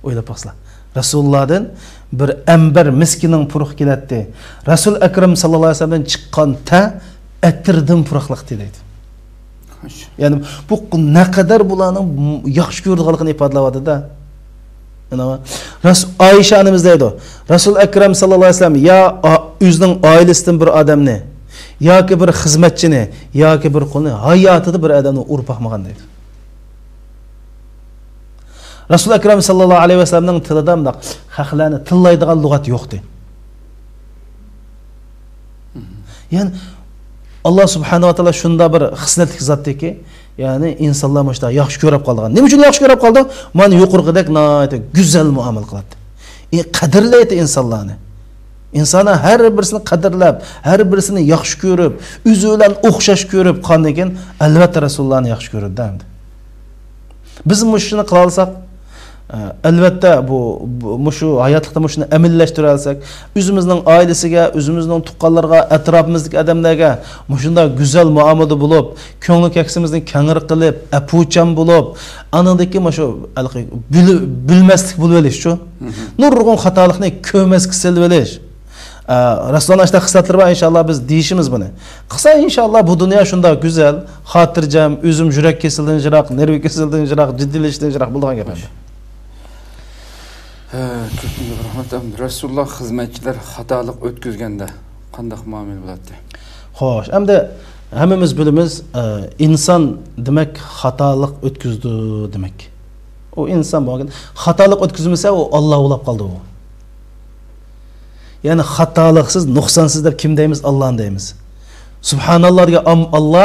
ئويلاپ باقسىلا. رەسۇلۇللادىن بىر ئەمبەر مىسكىنىڭ پۇرىقى كېلەتتى. رەسۇل ئەكرەم ساللاللاھۇ ئەلەيھى ۋەسەللەمدىن چىققان تەر ئەتىردىن پۇراقلىقتى دەيدۇ. خوش. يەنى بۇ نەقەدەر بۇلارنىڭ ياخشى كۆرىدىغانلىقىنى ئىپادىلەۋاتىدۇ-دە. ئانا، رەس-، ئائىشە ئانىمىز دەيدۇ، رەسۇل ئەكرەم ساللاللاھۇ ئەلەيھى ۋەسەللەم يا ئا-، ئۆزىنىڭ ئائىلىسىدىن بىر ئادەمنى، ياكى بىر خىزمەتچىنى، ياكى بىر قۇلنى ھاياتىدا بىر ئادەمنى ئۇرۇپ باقمىغان دەيدۇ. رەسۇل ئەكرەم ساللاللاھۇ ئەلەيھى ۋەسەللەمنىڭ تىلىدا مۇنداق خەقلەرنى تىللايدىغان لۇغەت يوقتى. يەنى ئاللا سۇبھانەھۇ ۋە تائالا شۇنداق بىر خىسلەتلىك زاتتىكى، يەنى ئىنسانلار مۇشۇنداق ياخشى كۆرۈپ قالىدىغان. نېمە ئۈچۈن ياخشى كۆرۈپ قالىدۇ؟ مانا يۇقىرىقىدەك ناھايىتى گۈزەل مۇئامىلە قىلاتتى. ئى، قەدىرلەيتتى ئىنسانلارنى. ئىنسانلار ھەر بىرسىنى قەدىرلەپ، ھەر بىرسىنى ياخشى كۆرۈپ، ئۆزى بىلەن ئوخشاش كۆرۈپ قالغاندىن كېيىن، ئەلۋەتتە، رەسۇلۇللانى ياخشى كۆرىدۇ ئەمدى. بىز مۇشۇنى قىلالىساق، ئە، ئەلۋەتتە، بۇ، بۇ، مۇشۇ ھاياتلىقتا مۇشۇنى ئەمەلىيلەشتۈرەلىسەك، ئۆزىمىزنىڭ ئائىلىسىگە، ئۆزىمىزنىڭ تۇغقانلىرىغا، ئەتراپىمىزدىكى ئادەملەرگە مۇشۇنداق گۈزەل مۇئامىلىدە بولۇپ، كۆڭلى كەكسىمىزنى كەڭرى قىلىپ، ئەپۇچان بولۇپ، ئانىڭدىكى مۇشۇ ھېلىقى بىل-، بىلمەسلىك بولۇۋېلىشچۇ. مھم. نۇرغۇن خاتالىقنى كۆرمەسكە سېلىۋېلىش. ئە، رەسۇلۇللانىڭ ئاشۇنداق خىسلەتلىرى بار، ئىنشاللا بىز دېيىشىمىز بۇنى. قىلسا، ئىنشاللا بۇ دۇنيا شۇنداق گۈزەل، خاتىرجەم، ئۆزۈم يۈرەك كېسىلىدىن يىراق، نېرۋا كېسىلىدىن يىراق، جىددىيلىشىشتىن يىراق بولىدىغان گەپ ئەمدى. ھە، كۆپتىن كۆپ رەھمەت. ئەمدى رەسۇلۇللا خىزمەتچىلەر خاتالىق ئۆتكۈزگەندە قانداق مۇئامىلە بولاتتى؟ خوش، ئەمدى ھەممىمىز بىلىمىز، ئە، ئىنسان دېمەك خاتالىق ئۆتكۈزىدۇ دېمەك. ئۇ ئىنسان بولغان خاتالىق ئۆتكۈزمىسە، ئۇ ئاللا بولاپ قالىدۇ ئۇ. يەنى خاتالىقسىز، نۇقسانسىز دەپ كىم دەيمىز؟ ئاللانى دەيمىز. سۇبھاناللا دېگەن ئام-، ئاللا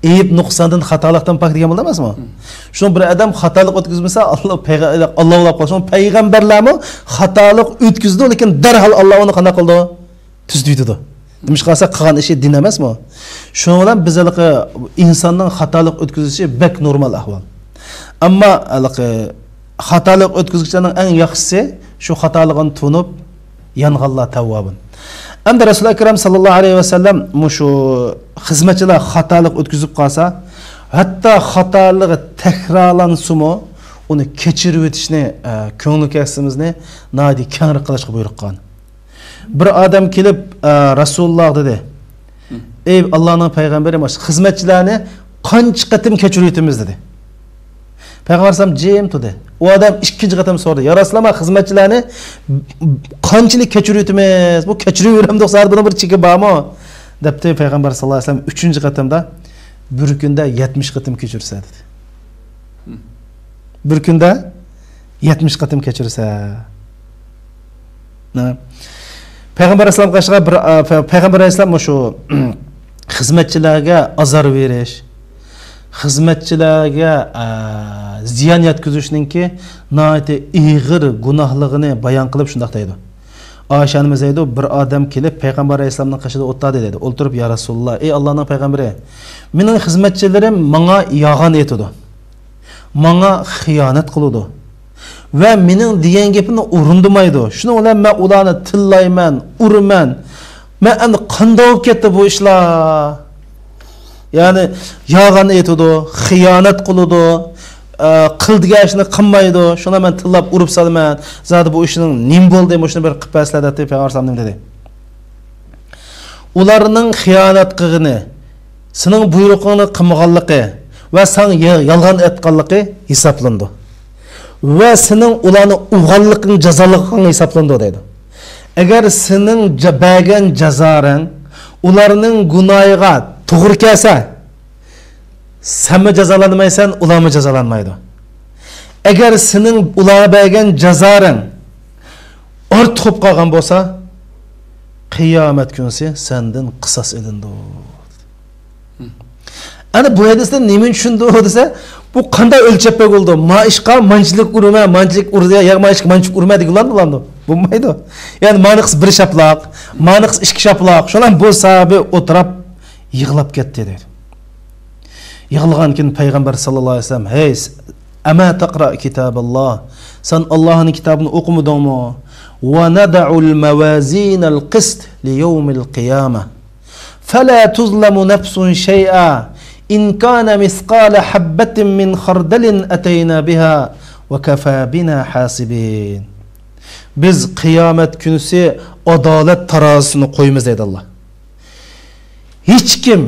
ئەيىب، نۇقساندىن، خاتالىقتىن پاك دېگەن بولىدۇ ئەمەسمۇ؟ مم. شۇڭا بىر ئادەم خاتالىق ئۆتكۈزمىسە، ئاللا پەيغە-، ئاللا بولاپ قالىدۇ. شۇڭا پەيغەمبەرلەرمۇ خاتالىق ئۆتكۈزىدۇ، لېكىن دەرھال ئاللا ئۇنى قانداق قىلىدۇ؟ تۈزىتىۋېتىدۇ. نېمىشقا دېسە، قىلغان ئىشى دىن ئەمەسمۇ؟ شۇنىڭ بىلەن بىز ھېلىقى ئىنساننىڭ خاتالىق ئۆتكۈزۈشى بەك نورمال ئەھۋال. ئەمما ھېلىقى خاتالىق ئۆتكۈزگۈچىلەرنىڭ ئەڭ ياخشىسى شۇ خاتالىقىنى تونۇپ، يانغانلار تەۋۋابۇن. ئەمدى رەسۇل ئەكرەم ساللاللاھۇ ئەلەيھى ۋەسەللەم مۇشۇ خىزمەتچىلەر خاتالىق ئۆتكۈزۈپ قالسا، ھەتتا خاتالىقى تەكرارلانسىمۇ، ئۇنى كەچۈرۈۋېتىشنى، ئە، كۆڭلى كەلسىمىزنى ناھايىتى كەڭرى قىلىشقا بۇيرۇق قىلغان. بىر ئادەم كېلىپ، ئە، رەسۇلۇللاغا دېدى، مم. ئەي ئاللانىڭ پەيغەمبىرى، مانا خىزمەتچىلەرنى قانچە قېتىم كەچۈرۈۋېتىمىز دېدى. پەيغەمبەر ئەلەيھىسسالام جىم تۇردى. ئۇ ئادەم ئىككىنچى قېتىم سورىدى، يا رەسۇلاللا، خىزمەتچىلەرنى قانچىلىك كەچۈرۈۋېتىمىز؟ بۇ كەچۈرۈۋېرەمدۇق، زادى بۇنىڭ بىر چېكى بارمۇ؟ دەپتۇ پەيغەمبەر ساللاللاھۇ ئەلەيھى ۋەسەللەم ئۈچىنچى قېتىمدا، بىر كۈندە يەتمىش قېتىم كەچۈرسە دېدى. بىر كۈندە يەتمىش قېتىم كەچۈرسە. نە؟ پەيغەمبەر ئەلەيھىسسالام قېشىغا بىر، ئە، پە-، پەيغەمبەر ئەلەيھىسسالام مۇشۇ خىزمەتچىلەرگە ئازار بېرىش، خىزمەتچىلەرگە، ئە، زىيان يەتكۈزۈشنىڭكى ناھايىتى ئېغىر گۇناھلىقىنى بايان قىلىپ شۇنداق دەيدۇ. ئائىشە ئانىمىز دەيدۇ، بىر ئادەم كېلىپ پەيغەمبەر ئەلەيھىسسالامنىڭ قېشىدا ئولتۇردى دەيدۇ. ئولتۇرۇپ، يا رەسۇلاللا، ئېي ئاللانىڭ پەيغەمبىرى، مېنىڭ خىزمەتچىلىرىم ماڭا يالغان ئېيتىدۇ. ماڭا خىيانەت قىلىدۇ. ۋە مېنىڭ دېگەن گېپىمنى ئورۇندىمايدۇ. شۇنىڭ بىلەن مەن ئۇلارنى تىللايمەن، ئۇرىمەن. مەن ئەمدى قانداق بولۇپ كەتتى بۇ ئىشلار؟ يەنى يالغان ئېيتىدۇ، خىيانەت قىلىدۇ، ئە، قىل دېگەن ئىشنى قىلمايدۇ. شۇڭا مەن تىللاپ ئۇرۇپ سالىمەن. زادى بۇ ئىشنىڭ نېمە بولدى؟ مۇشۇنى بىر قىلىپ بەرسىلە دەپ پەيغەمبەر ئەلەيھىسسالام نېمە دېدى؟ ئۇلارنىڭ خىيانەت قىلغىنى، سېنىڭ بۇيرۇقۇڭنى قىلمىغانلىقى ۋە ساڭا يا-، يالغان ئېيتقانلىقى ھېسابلىنىدۇ. ۋە سېنىڭ ئۇلارنى ئۇرغانلىقىڭ جازالىقىڭ ھېسابلىنىدۇ دەيدۇ. ئەگەر سېنىڭ جا-، بەرگەن جازاڭ ئۇلارنىڭ گۇناھىغا توغرا كەلسە، سەنمۇ جازالانمايسەن، ئۇلارمۇ جازالانمايدۇ. ئەگەر سېنىڭ ئۇلارغا بەرگەن جازاڭ ئارتۇق بولۇپ قالغان بولسا، قىيامەت كۈنسى سەندىن قىساس ئېلىنىدۇ. ئەنە بۇ ھەدىستىن نېمىنى چۈشىنىدۇ دېسە، بۇ قانداق ئۆلچەپ بولىدۇ؟ ما ئىشقا مانچىلىك ئۇرىمەن، مانچىلىك ئۇردى، يا ما ئىشقا مانچىلىك ئۇرمە دېگىلى بولامدۇ؟ بولمايدۇ. يەنى مانىقىسى بىر شاپلاق، مانىقىسى ئىككى شاپلاق، شۇلار بۇ سەۋەبى ئولتۇرۇپ يىغلاپ كەتتى دەيدۇ. يىغلىغاندىن كېيىن پەيغەمبەر ساللاللاھۇ ئەلەيھى ۋەسەللەم، ھەي، ئەمە تەقرا كىتاباللا، سەن ئاللاھنىڭ كىتابىنى ئوقۇمىدىڭمۇ؟ ونضع الموازين القسط ليوم القيامة فلا تظلم نفس شيئا إن كان مثقال حبة من خردل أتينا بها وكفى بنا حاسبين. بىز قىيامەت كۈنىسى ئادالەت تارازىسىنى قويىمىز دەيدۇ ئاللا. ھېچكىم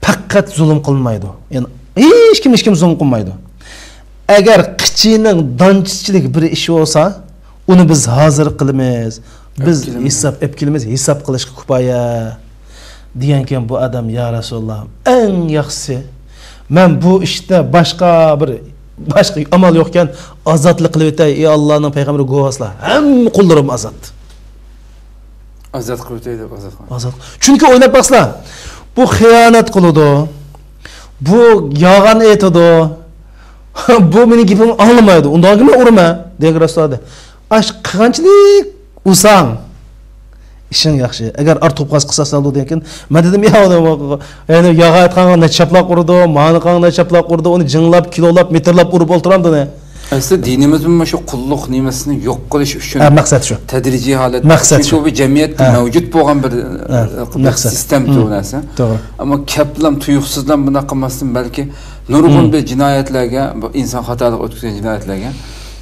پەقەت زۇلۇم قىلمايدۇ. يەنى ھېچكىم، ھېچكىم زۇلۇم قىلمايدۇ. ئەگەر قىچىنىڭ دانچىچىلىك بىر ئىشى بولسا، ئۇنى بىز ھازىر قىلىمىز. بىز ئەپ كېلىمىز. ھېساب ئەپ كېلىمىز، ھېساب قىلىشقا كۇپايە. دېگەنكەن بۇ ئادەم، يا رەسۇلاللا، ئەڭ ياخشىسى، مەن بۇ ئىشتا باشقا بىر، باشقا ئامال يوقكەن، ئازادلىق قىلىۋېتەي، ئى ئاللانىڭ پەيغەمبىرى گۇۋاھسىلەر، ھەممە قۇللىرىم ئازاد. ئازاد قىلىۋېتەي دەپ ئازاد قىلىڭ. ئازاد. چۈنكى ئويلاپ باقسىلا، بۇ خىيانەت قىلىدۇ، بۇ يالغان ئېيتىدۇ، بۇ مېنىڭ گېپىمنى ئاڭلىمايدۇ، ئۇنداق مەن ئۇرىمەن دېگەن رەسۇلاللا. ئاش قىلغانچىلىك ئۇرساڭ، ئىشىڭ ياخشى. ئەگەر ئارتۇق قالسا قىساس ئالىدۇ دېگەن. مەن دېدىم، يا، ئۇنى، يەنى ياغا ئېيتقانغا نەچچە چاپلاق ئۇرىدۇ، مانى قىلغانغا نەچچە چاپلاق ئۇرىدۇ، ئۇنى جىڭلاپ، كىلولاپ، مېتىرلاپ ئۇرۇپ ئولتۇرامدۇ ئۇنى؟ ئەسلى دىنىمىزمۇ شۇ قۇللۇق نېمىسىنى يوق قىلىش ئۈچۈن ھە، مەقسەت شۇ. تەدرىجىي ھالەتتە، مەقسەت شۇ. چۈنكى بۇ جەمئىيەتتە ھە. مەۋجۇت بولغان بىر، ھە، ئە، مەقسەت. سىستېمىدۇر بۇ نەرسە. توغرا. ئەمما كەپلەم، تۇيۇقسىزلام بۇنداق قىلماستىن، بەلكى نۇرغۇن بىر جىنايەتلەرگە، بۇ ئىنسان خاتالىق ئۆتكۈزگەن جىنايەتلەرگە،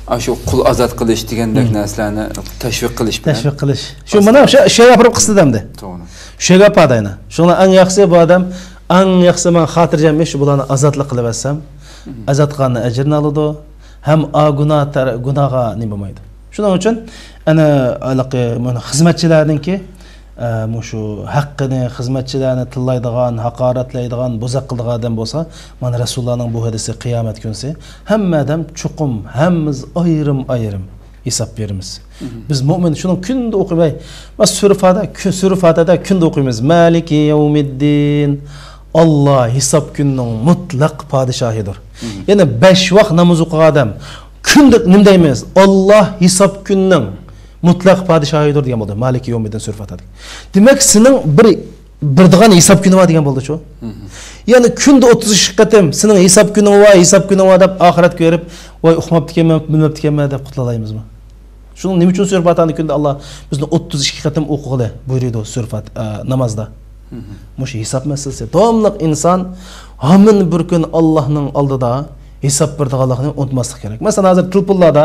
ئاشۇ قۇل ئازاد قىلىش دېگەندەك نەرسىلەرنى تەشۋىق قىلىش بىلەن. تەشۋىق قىلىش. شۇ مانا شۇ، شۇ يەرگە ئاپىرىپ قىستىدى ئەمدى. توغرا. شۇ يەرگە ئاپاردى ئەينە. شۇڭا ئەڭ ياخشىسى بۇ ئادەم، ئەڭ ياخشىسى مەن خاتىرجەم ئىش، بۇلارنى ئازادلىق قىلىۋەتسەم، ئازاد قىلغاننىڭ ئەجرىنى ئالىدۇ، ھەم ئا گۇناھ تەر-، گۇناھغا نېمە بولمايدۇ. شۇنىڭ ئۈچۈن ئەنە ھېلىقى مانا خىزمەتچىلەرنىڭكى، ئە، مۇشۇ ھەققىنى، خىزمەتچىلەرنى تىللايدىغان، ھاقارەتلەيدىغان، بوزەك قىلىدىغان ئادەم بولسا، مانا رەسۇلۇللانىڭ بۇ ھەدىسى قىيامەت كۈنسى ھەممە ئادەم چوقۇم ھەممىمىز ئايرىم-ئايرىم ھېساب بېرىمىز. بىز مۆمىن شۇنىڭ كۈندە ئوقۇيمەي، مانا سۈرە فاتىھە، كۈ-، سۈرە فاتىھەدە كۈندە ئوقۇيمىز. مالىكى يەۋمىددىن. ئاللا ھېساب كۈنىنىڭ مۇتلەق پادىشاھىدۇر. يەنى بەش ۋاق ناماز ئوقۇغان ئادەم كۈندە نېمە دەيمىز؟ ئاللا ھېساب كۈنىنىڭ مۇتلەق پادىشاھىدۇر دېگەن بولدى. مالىكى يەۋمىددىن سۈرە فاتىھەدە. دېمەك، سېنىڭ بىر بىر دېگەن ھېساب كۈنى بار دېگەن بولدىچۇ؟ يەنى كۈندە ئوتتۇز ئىككى قېتىم سېنىڭ ھېساب كۈنۈڭ بار، ھېساب كۈنۈڭ بار دەپ ئاخىرەتكە بېرىپ، ۋاي ئۇقماپتىكەنمەن، بىلمەپتىكەنمەن دەپ قۇتۇلالايمىزمۇ؟ شۇنىڭ نېمە ئۈچۈن سۈرە فاتىھەنى كۈندە ئاللا بىزنى ئوتتۇز ئىككى قېتىم ئوقۇغىلى بۇيرۇيدۇ سۈرە فات-، ئە، نامازدا؟ مۇشۇ ھېساب مەسىلىسى. داۋاملىق ئىنسان ھامان بىر كۈن ئاللانىڭ ئالدىدا ھېساب بېرىدىغانلىقىنى ئۇنتۇماسلىق كېرەك. مەسىلەن، ھازىر تېلېفونلاردا،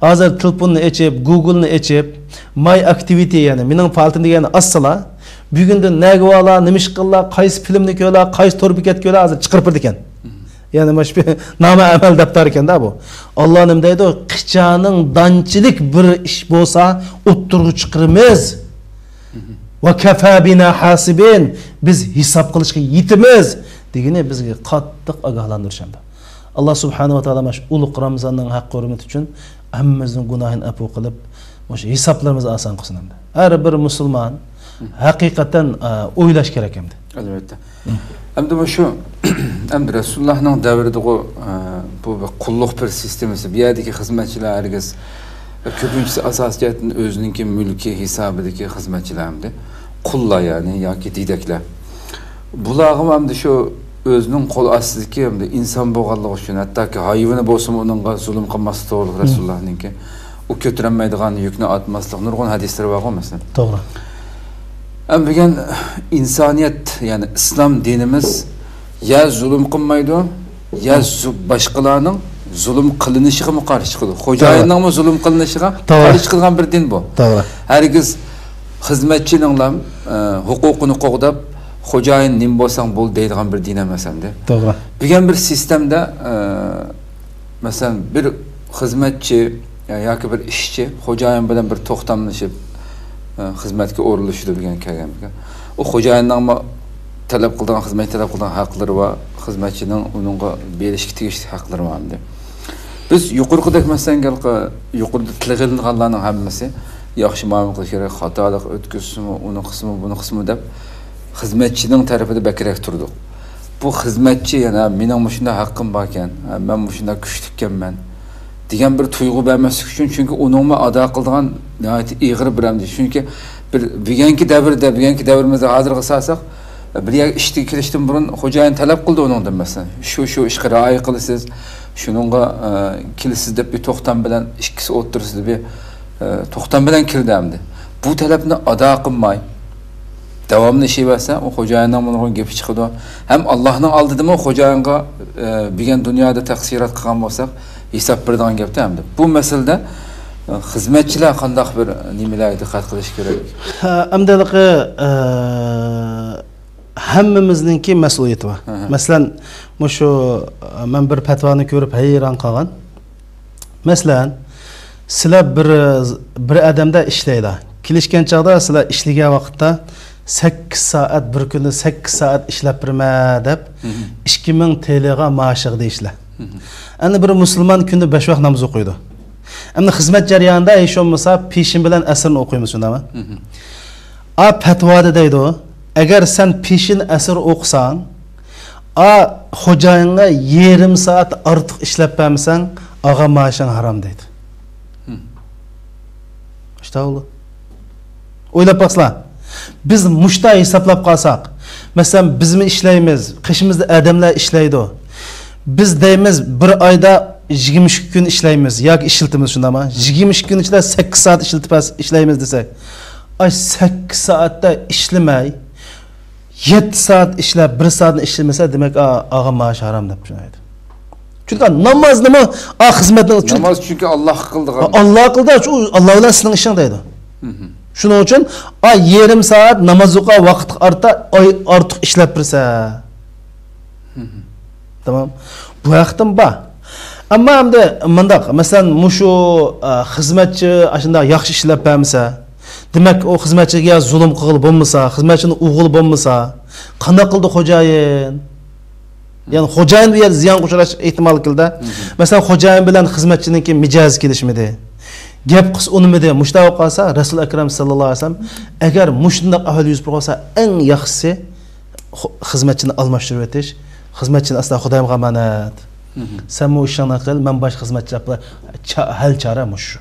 ھازىر تېلېفوننى ئېچىپ، گۇگلنى ئېچىپ، ماي ئاكتىۋىتى، يەنى مېنىڭ پائالىيىتىم دېگەننى ئاچسىلا، بۈگۈندە نەگە بارلا، نېمە ئىش قىللا، قايسى فىلىمنى كۆرلا، قايسى تور بېكەتكە كۆرلا، ھازىر چىقىرىپ بېرىدىكەن. يەنى مانا شۇ نامە ئەمەل دەپتەر ئىكەن-دە بۇ. ئاللا نېمە دەيدۇ؟ قىچانىڭ دانچىلىك بىر ئىش بولسا، ئوتتۇرىغا چىقىرىمىز. ۋە كەفا بىنا ھاسىبىن. بىز ھېساب قىلىشقا يېتىمىز دېگىنى بىزگە قاتتىق ئاگاھلاندۇرۇش ئەمدى. ئاللا سۇبھانەھۇ ۋە تائالا مانا شۇ ئۇلۇغ رامىزاننىڭ ھەققى ھۆرمىتى ئۈچۈن ھەممىمىزنىڭ گۇناھىنى ئەپۇ قىلىپ، مۇشۇ ھېسابلىرىمىزنى ئاسان قىلسۇن ئەمدى. ھەر بىر مۇسۇلمان ھەقىقەتەن، ئە، ئويلاش كېرەك ئەمدى. ئەلۋەتتە. ئەمدى مۇشۇ، ئەمدى رەسۇلۇللاھنىڭ دەۋرىدىغۇ، ئە، بۇ بىر قۇللۇق بىر سىستېمىسى. بۇ يەردىكى خىزمەتچىلەر ھەرگىز، كۆپىنچىسى ئاساسىي جەھەتتىن ئۆزىنىڭكى مۈلكى ھېسابىدىكى خىزمەتچىلەر ئەمدى. قۇللار يەنى ياكى دېدەكلەر. بۇلارغىمۇ ئەمدى شۇ ئۆزىنىڭ قول ئاستىدىكى ئەمدى ئىنسان بولغانلىقى ئۈچۈن، ھەتتاكى ھايۋىنى بولسىمۇ ئۇنىڭغا زۇلۇم قىلماسلىق توغرىلىق رەسۇلۇللاھنىڭكى. ئۇ كۆتۈرەلمەيدىغان يۈكنى ئارتماسلىق نۇرغۇن ھەدىسلىرى بارغۇ مەسىلەن. توغرا. ئەمدى بۈگۈن ئىنسانىيەت، يەنى ئىسلام دىنىمىز يا زۇلۇم قىلمايدۇ، يا زۇ-، باشقىلارنىڭ زۇلۇم قىلىنىشىغىمۇ قارشى چىقىدۇ. خوجايىننىڭمۇ زۇلۇم قىلىنىشىغا توغرا. قارشى چىقىدىغان بىر دىن بۇ. توغرا. ھەرگىز خىزمەتچىنىڭلام، ئە، ھوقۇقىنى قوغداپ، خوجايىن نېمە بولساڭ بول دەيدىغان بىر دىن ئەمەس ئەمدى. توغرا. بۈگۈن بىر سىستېمىدا، ئە، مەسىلەن، بىر خىزمەتچى ياكى بىر ئىشچى خوجايىن بىلەن بىر توختاملىشىپ، ئە، خىزمەتكە ئورۇنلىشىدۇ دېگەن كەلگەن. ئۇ خوجايىننىڭمۇ تەلەپ قىلىدىغان، خىزمەت تەلەپ قىلىدىغان ھەقلىرى بار، خىزمەتچىنىڭ ئۇنىڭغا بېرىشكە تېگىشلىك ھەقلىرى بار ئەمدى. بىز يۇقىرىقىدەك، مەسىلەن، ھېلىقى يۇقىرىدا تىلغا ئېلىنغانلارنىڭ ھەممىسى ياخشى مۇئامىلە قىلىش كېرەك، خاتالىق ئۆتكۈزسىمۇ، ئۇنى قىلسىمۇ، بۇنى قىلسىمۇ دەپ خىزمەتچىنىڭ تەرىپىدە بەكرەك تۇردۇق. بۇ خىزمەتچى يەنە مېنىڭ مۇشۇنداق ھەققىم باركەن، مەن مۇشۇنداق كۈچلۈككەنمەن دېگەن بىر تۇيغۇ بەرمەسلىك ئۈچۈن، چۈنكى ئۇنىڭمۇ ئادا قىلىدىغان ناھايىتى ئېغىر بىر ئەمدى. چۈنكى بىر بۈگۈنكى دەۋردە، بۈگۈنكى دەۋرىمىزدە ھازىرغا سالساق، بىر يەرگە ئىشكە كىرىشتىن بۇرۇن خوجايىن تەلەپ قىلىدۇ ئۇنىڭدىن، مەسىلەن، شۇ، شۇ ئىشقا رىئايە قىلىسىز، شۇنىڭغا، ئە، كېلىسىز دەپ بىر توختام بىلەن ئىككىسى ئوتتۇرىسىدا بىر، ئە، توختام بىلەن كىردى ئەمدى. بۇ تەلەپنى ئادا قىلماي، داۋاملىشىۋەرسە، ئۇ خوجايىننىڭ بۇنىڭغا گېپى چىقىدۇ. ھەم ئاللاھنىڭ ئالدىدىمۇ خوجايىنغا، ئە، بۈگۈن دۇنيادا تەقسىرات قىلغان بولساق، ھېساب بېرىدىغان گەپتە ئەمدى. بۇ مەسىلىدە، ئە، خىزمەتچىلەر قانداق بىر نېمىلەرگە دىققەت قىلىشى كېرەك؟ ھە، ئەمدى ھېلىقى، ئە، ھەممىمىزنىڭكى مەسئۇلىيىتى بار. ھە، ھە. مەسىلەن، مۇشۇ، ئە، مەن بىر پەتىۋانى كۆرۈپ ھەيران قالغان. مەسىلەن، سىلەر بىر، بىر ئادەمدە ئىشلەيلا. كېلىشكەن چاغدا سىلەر ئىشلىگەن ۋاقىتتا سەككىز سائەت، بىر كۈندە سەككىز سائەت ئىشلەپ بېرىمەن دەپ، مم. ئىككى مىڭ تېلېغا مائاشىغا دېيىشلەر. مم. ئەمدى بىر مۇسۇلمان كۈندە بەش ۋاق ناماز ئوقۇيدۇ. ئەمدى خىزمەت جەريانىدا ھېچ بولمىسا پېشىن بىلەن ئەسىرنى ئوقۇيمىز، شۇنداقمۇ؟ مم. ئا پەتىۋادا دەيدۇ، ئەگەر سەن پېشىن ئەسىر ئوقۇساڭ، ئا خوجايىنغا يېرىم سائەت ئارتۇق ئىشلەپ بەرمىسەڭ، ئاغا مائاشىڭ ھارام دەيدۇ. ھىم. ئىشتاۋۇلۇ. ئويلاپ باقسىلا، بىز مۇشتا ھېسابلاپ قالساق، مەسىلەن، بىزمۇ ئىشلەيمىز، قېشىمىزدا ئادەملەر ئىشلەيدۇ. بىز دەيمىز، بىر ئايدا يىگىرمە ئىككى كۈن ئىشلەيمىز ياكى ئىشلىتىمىز، شۇنداقمۇ؟ يىگىرمە ئىككى كۈن ئىچىدە سەككىز سائەت ئىشلىتىپ، ئىشلەيمىز دېسەك، ئاي، سەككىز سائەتتە ئىشلىمەي، يەتتە سائەت ئىشلەپ، بىر سائەتنى ئىشلىمىسە، دېمەك، ئا-، ئاغا مائاش ھارام دەپ چۈشىنىدۇ. چۈنكى نامازنىمۇ، ئا، خىزمەتنىڭ، چۈنكى ناماز چۈنكى ئاللاھقا قىلىدىغان. ئاللاھقا قىلىدۇ، شۇ ئاللاھ بىلەن سېنىڭ ئىشىڭ دەيدۇ. مم. شۇنىڭ ئۈچۈن، ئا، يېرىم سائەت ناماز ئوقۇغان ۋاقىتقا ئارتا-، ئاي-، ئارتۇق ئىشلەپ بېرىسە. مم. تامام. بۇ ھەقتىن بار. ئەمما ئەمدى مۇنداق، مەسىلەن، مۇشۇ، ئا، خىزمەتچى ئاشۇنداق ياخشى ئىشلەپ بەرمىسە، دېمەك، ئۇ خىزمەتچىگە يا زۇلۇم قىلغىلى بولمىسا، خىزمەتچىنى ئۇرغىلى بولمىسا، قانداق قىلىدۇ خوجايىن؟ يەنى خوجايىن بۇ يەردە زىيانغا ئۇچراش ئېھتىمالى كېلىدۇ. مم. مەسىلەن، خوجايىن بىلەن خىزمەتچىنىڭكى مىجەزى كېلىشمىدى. گەپ قىلسا ئۇنىمىدى. مۇشۇنداق بولۇپ قالسا، رەسۇل ئەكرەم ساللاللاھۇ ئەلەيھى ۋەسەللەم، ئەگەر مۇشۇنداق ئەھۋال يۈز بېرىپ قالسا، ئەڭ ياخشىسى خو-، خىزمەتچىنى ئالماشتۇرۇۋېتىش، خىزمەتچىنى ئەسلا خۇدايىمغا ئامانەت. مم. سەن بۇ ئىشىڭنى قىل، مەن باشقا خىزمەتچى ئاپ-، چا-، ھەل چارە مۇشۇ.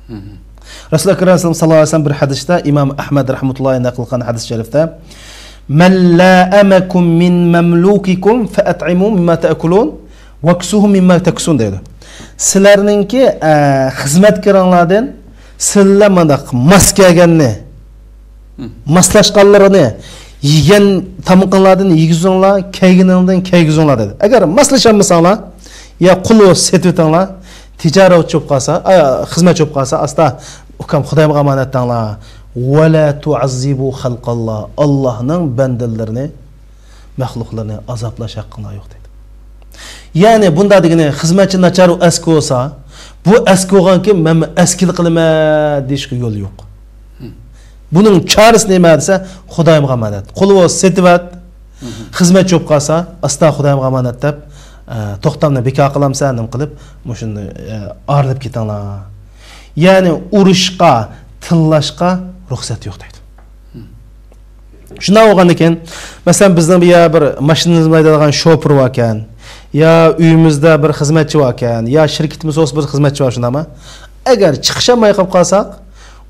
مم. رەسۇل ئەكرەم ساللاللاھۇ ئەلەيھى ۋەسەللەم بىر ھەدىستە، ئىمام ئەھمەد رەھمەتۇللاھى نەقىل قىلغان ھەدىس شەرىفتە، مەن لائەمەكۇم مىن مەملۇكىكۇم فەئەتئىمۇ مىمما تەئكۇلۇن ۋەكسۇھۇ مىمما تەكسۇن دەيدۇ. سىلەرنىڭكى، ئە، خىزمەتكىرىڭلاردىن سىلەر مانداق ماس كەلگەننى، مم. ماسلاشقانلىرىنى يېگەن تامىقىڭلاردىن يېگۈزۈڭلار، كەيگىنىڭدىن كەيگۈزۈڭلار دېدى. ئەگەر ماسلىشالمىساڭلار، يا قۇل سېتىۋېتىڭلار، تىجارەتچى بولۇپ قالسا، ئا، خىزمەتچى بولۇپ قالسا، ئاستا، ئۇكام، خۇدايىمغا ئامانەت دەڭلار. ۋەلا تۇئەززىبۇ خەلقاللا. ئاللاھنىڭ بەندىلىرىنى، مەخلۇقلىرىنى ئازابلاش ھەققىڭلار يوق دەيدۇ. يەنى بۇنداق دېگىنى، خىزمەتچى ناچار ئەسكى بولسا، بۇ ئەسكى بولغانكىن مەنمۇ ئەسكىلا قىلىمەن دېيىشكە يول يوق. بۇنىڭ چارىسى نېمە دېسە، خۇدايىمغا ئامانەت. قۇل بولسا سېتىۋەت، خىزمەتچى بولۇپ قالسا، ئاستا خۇدايىمغا ئامانەت دەپ، ئە، توختامنى بىكار قىلامسەن، نېمە قىلىپ، مۇشۇنى، ئە، ئايرىلىپ كېتىڭلار. يەنى ئۇرۇشقا، تىللاشقا رۇخسەت يوق دەيدۇ. شۇنداق بولغاندىكىن، مەسىلەن، بىزنىڭ بۇ يەر بىر ماشىنىمىزنى ھەيدەيدىغان شوپۇر باركەن، يا ئۆيىمىزدە بىر خىزمەتچى باركەن، يا شىركىتىمىزدە بولسا بىر خىزمەتچى بار، شۇنداقمۇ؟ ئەگەر چىقىشالماي قېلىپ قالساق،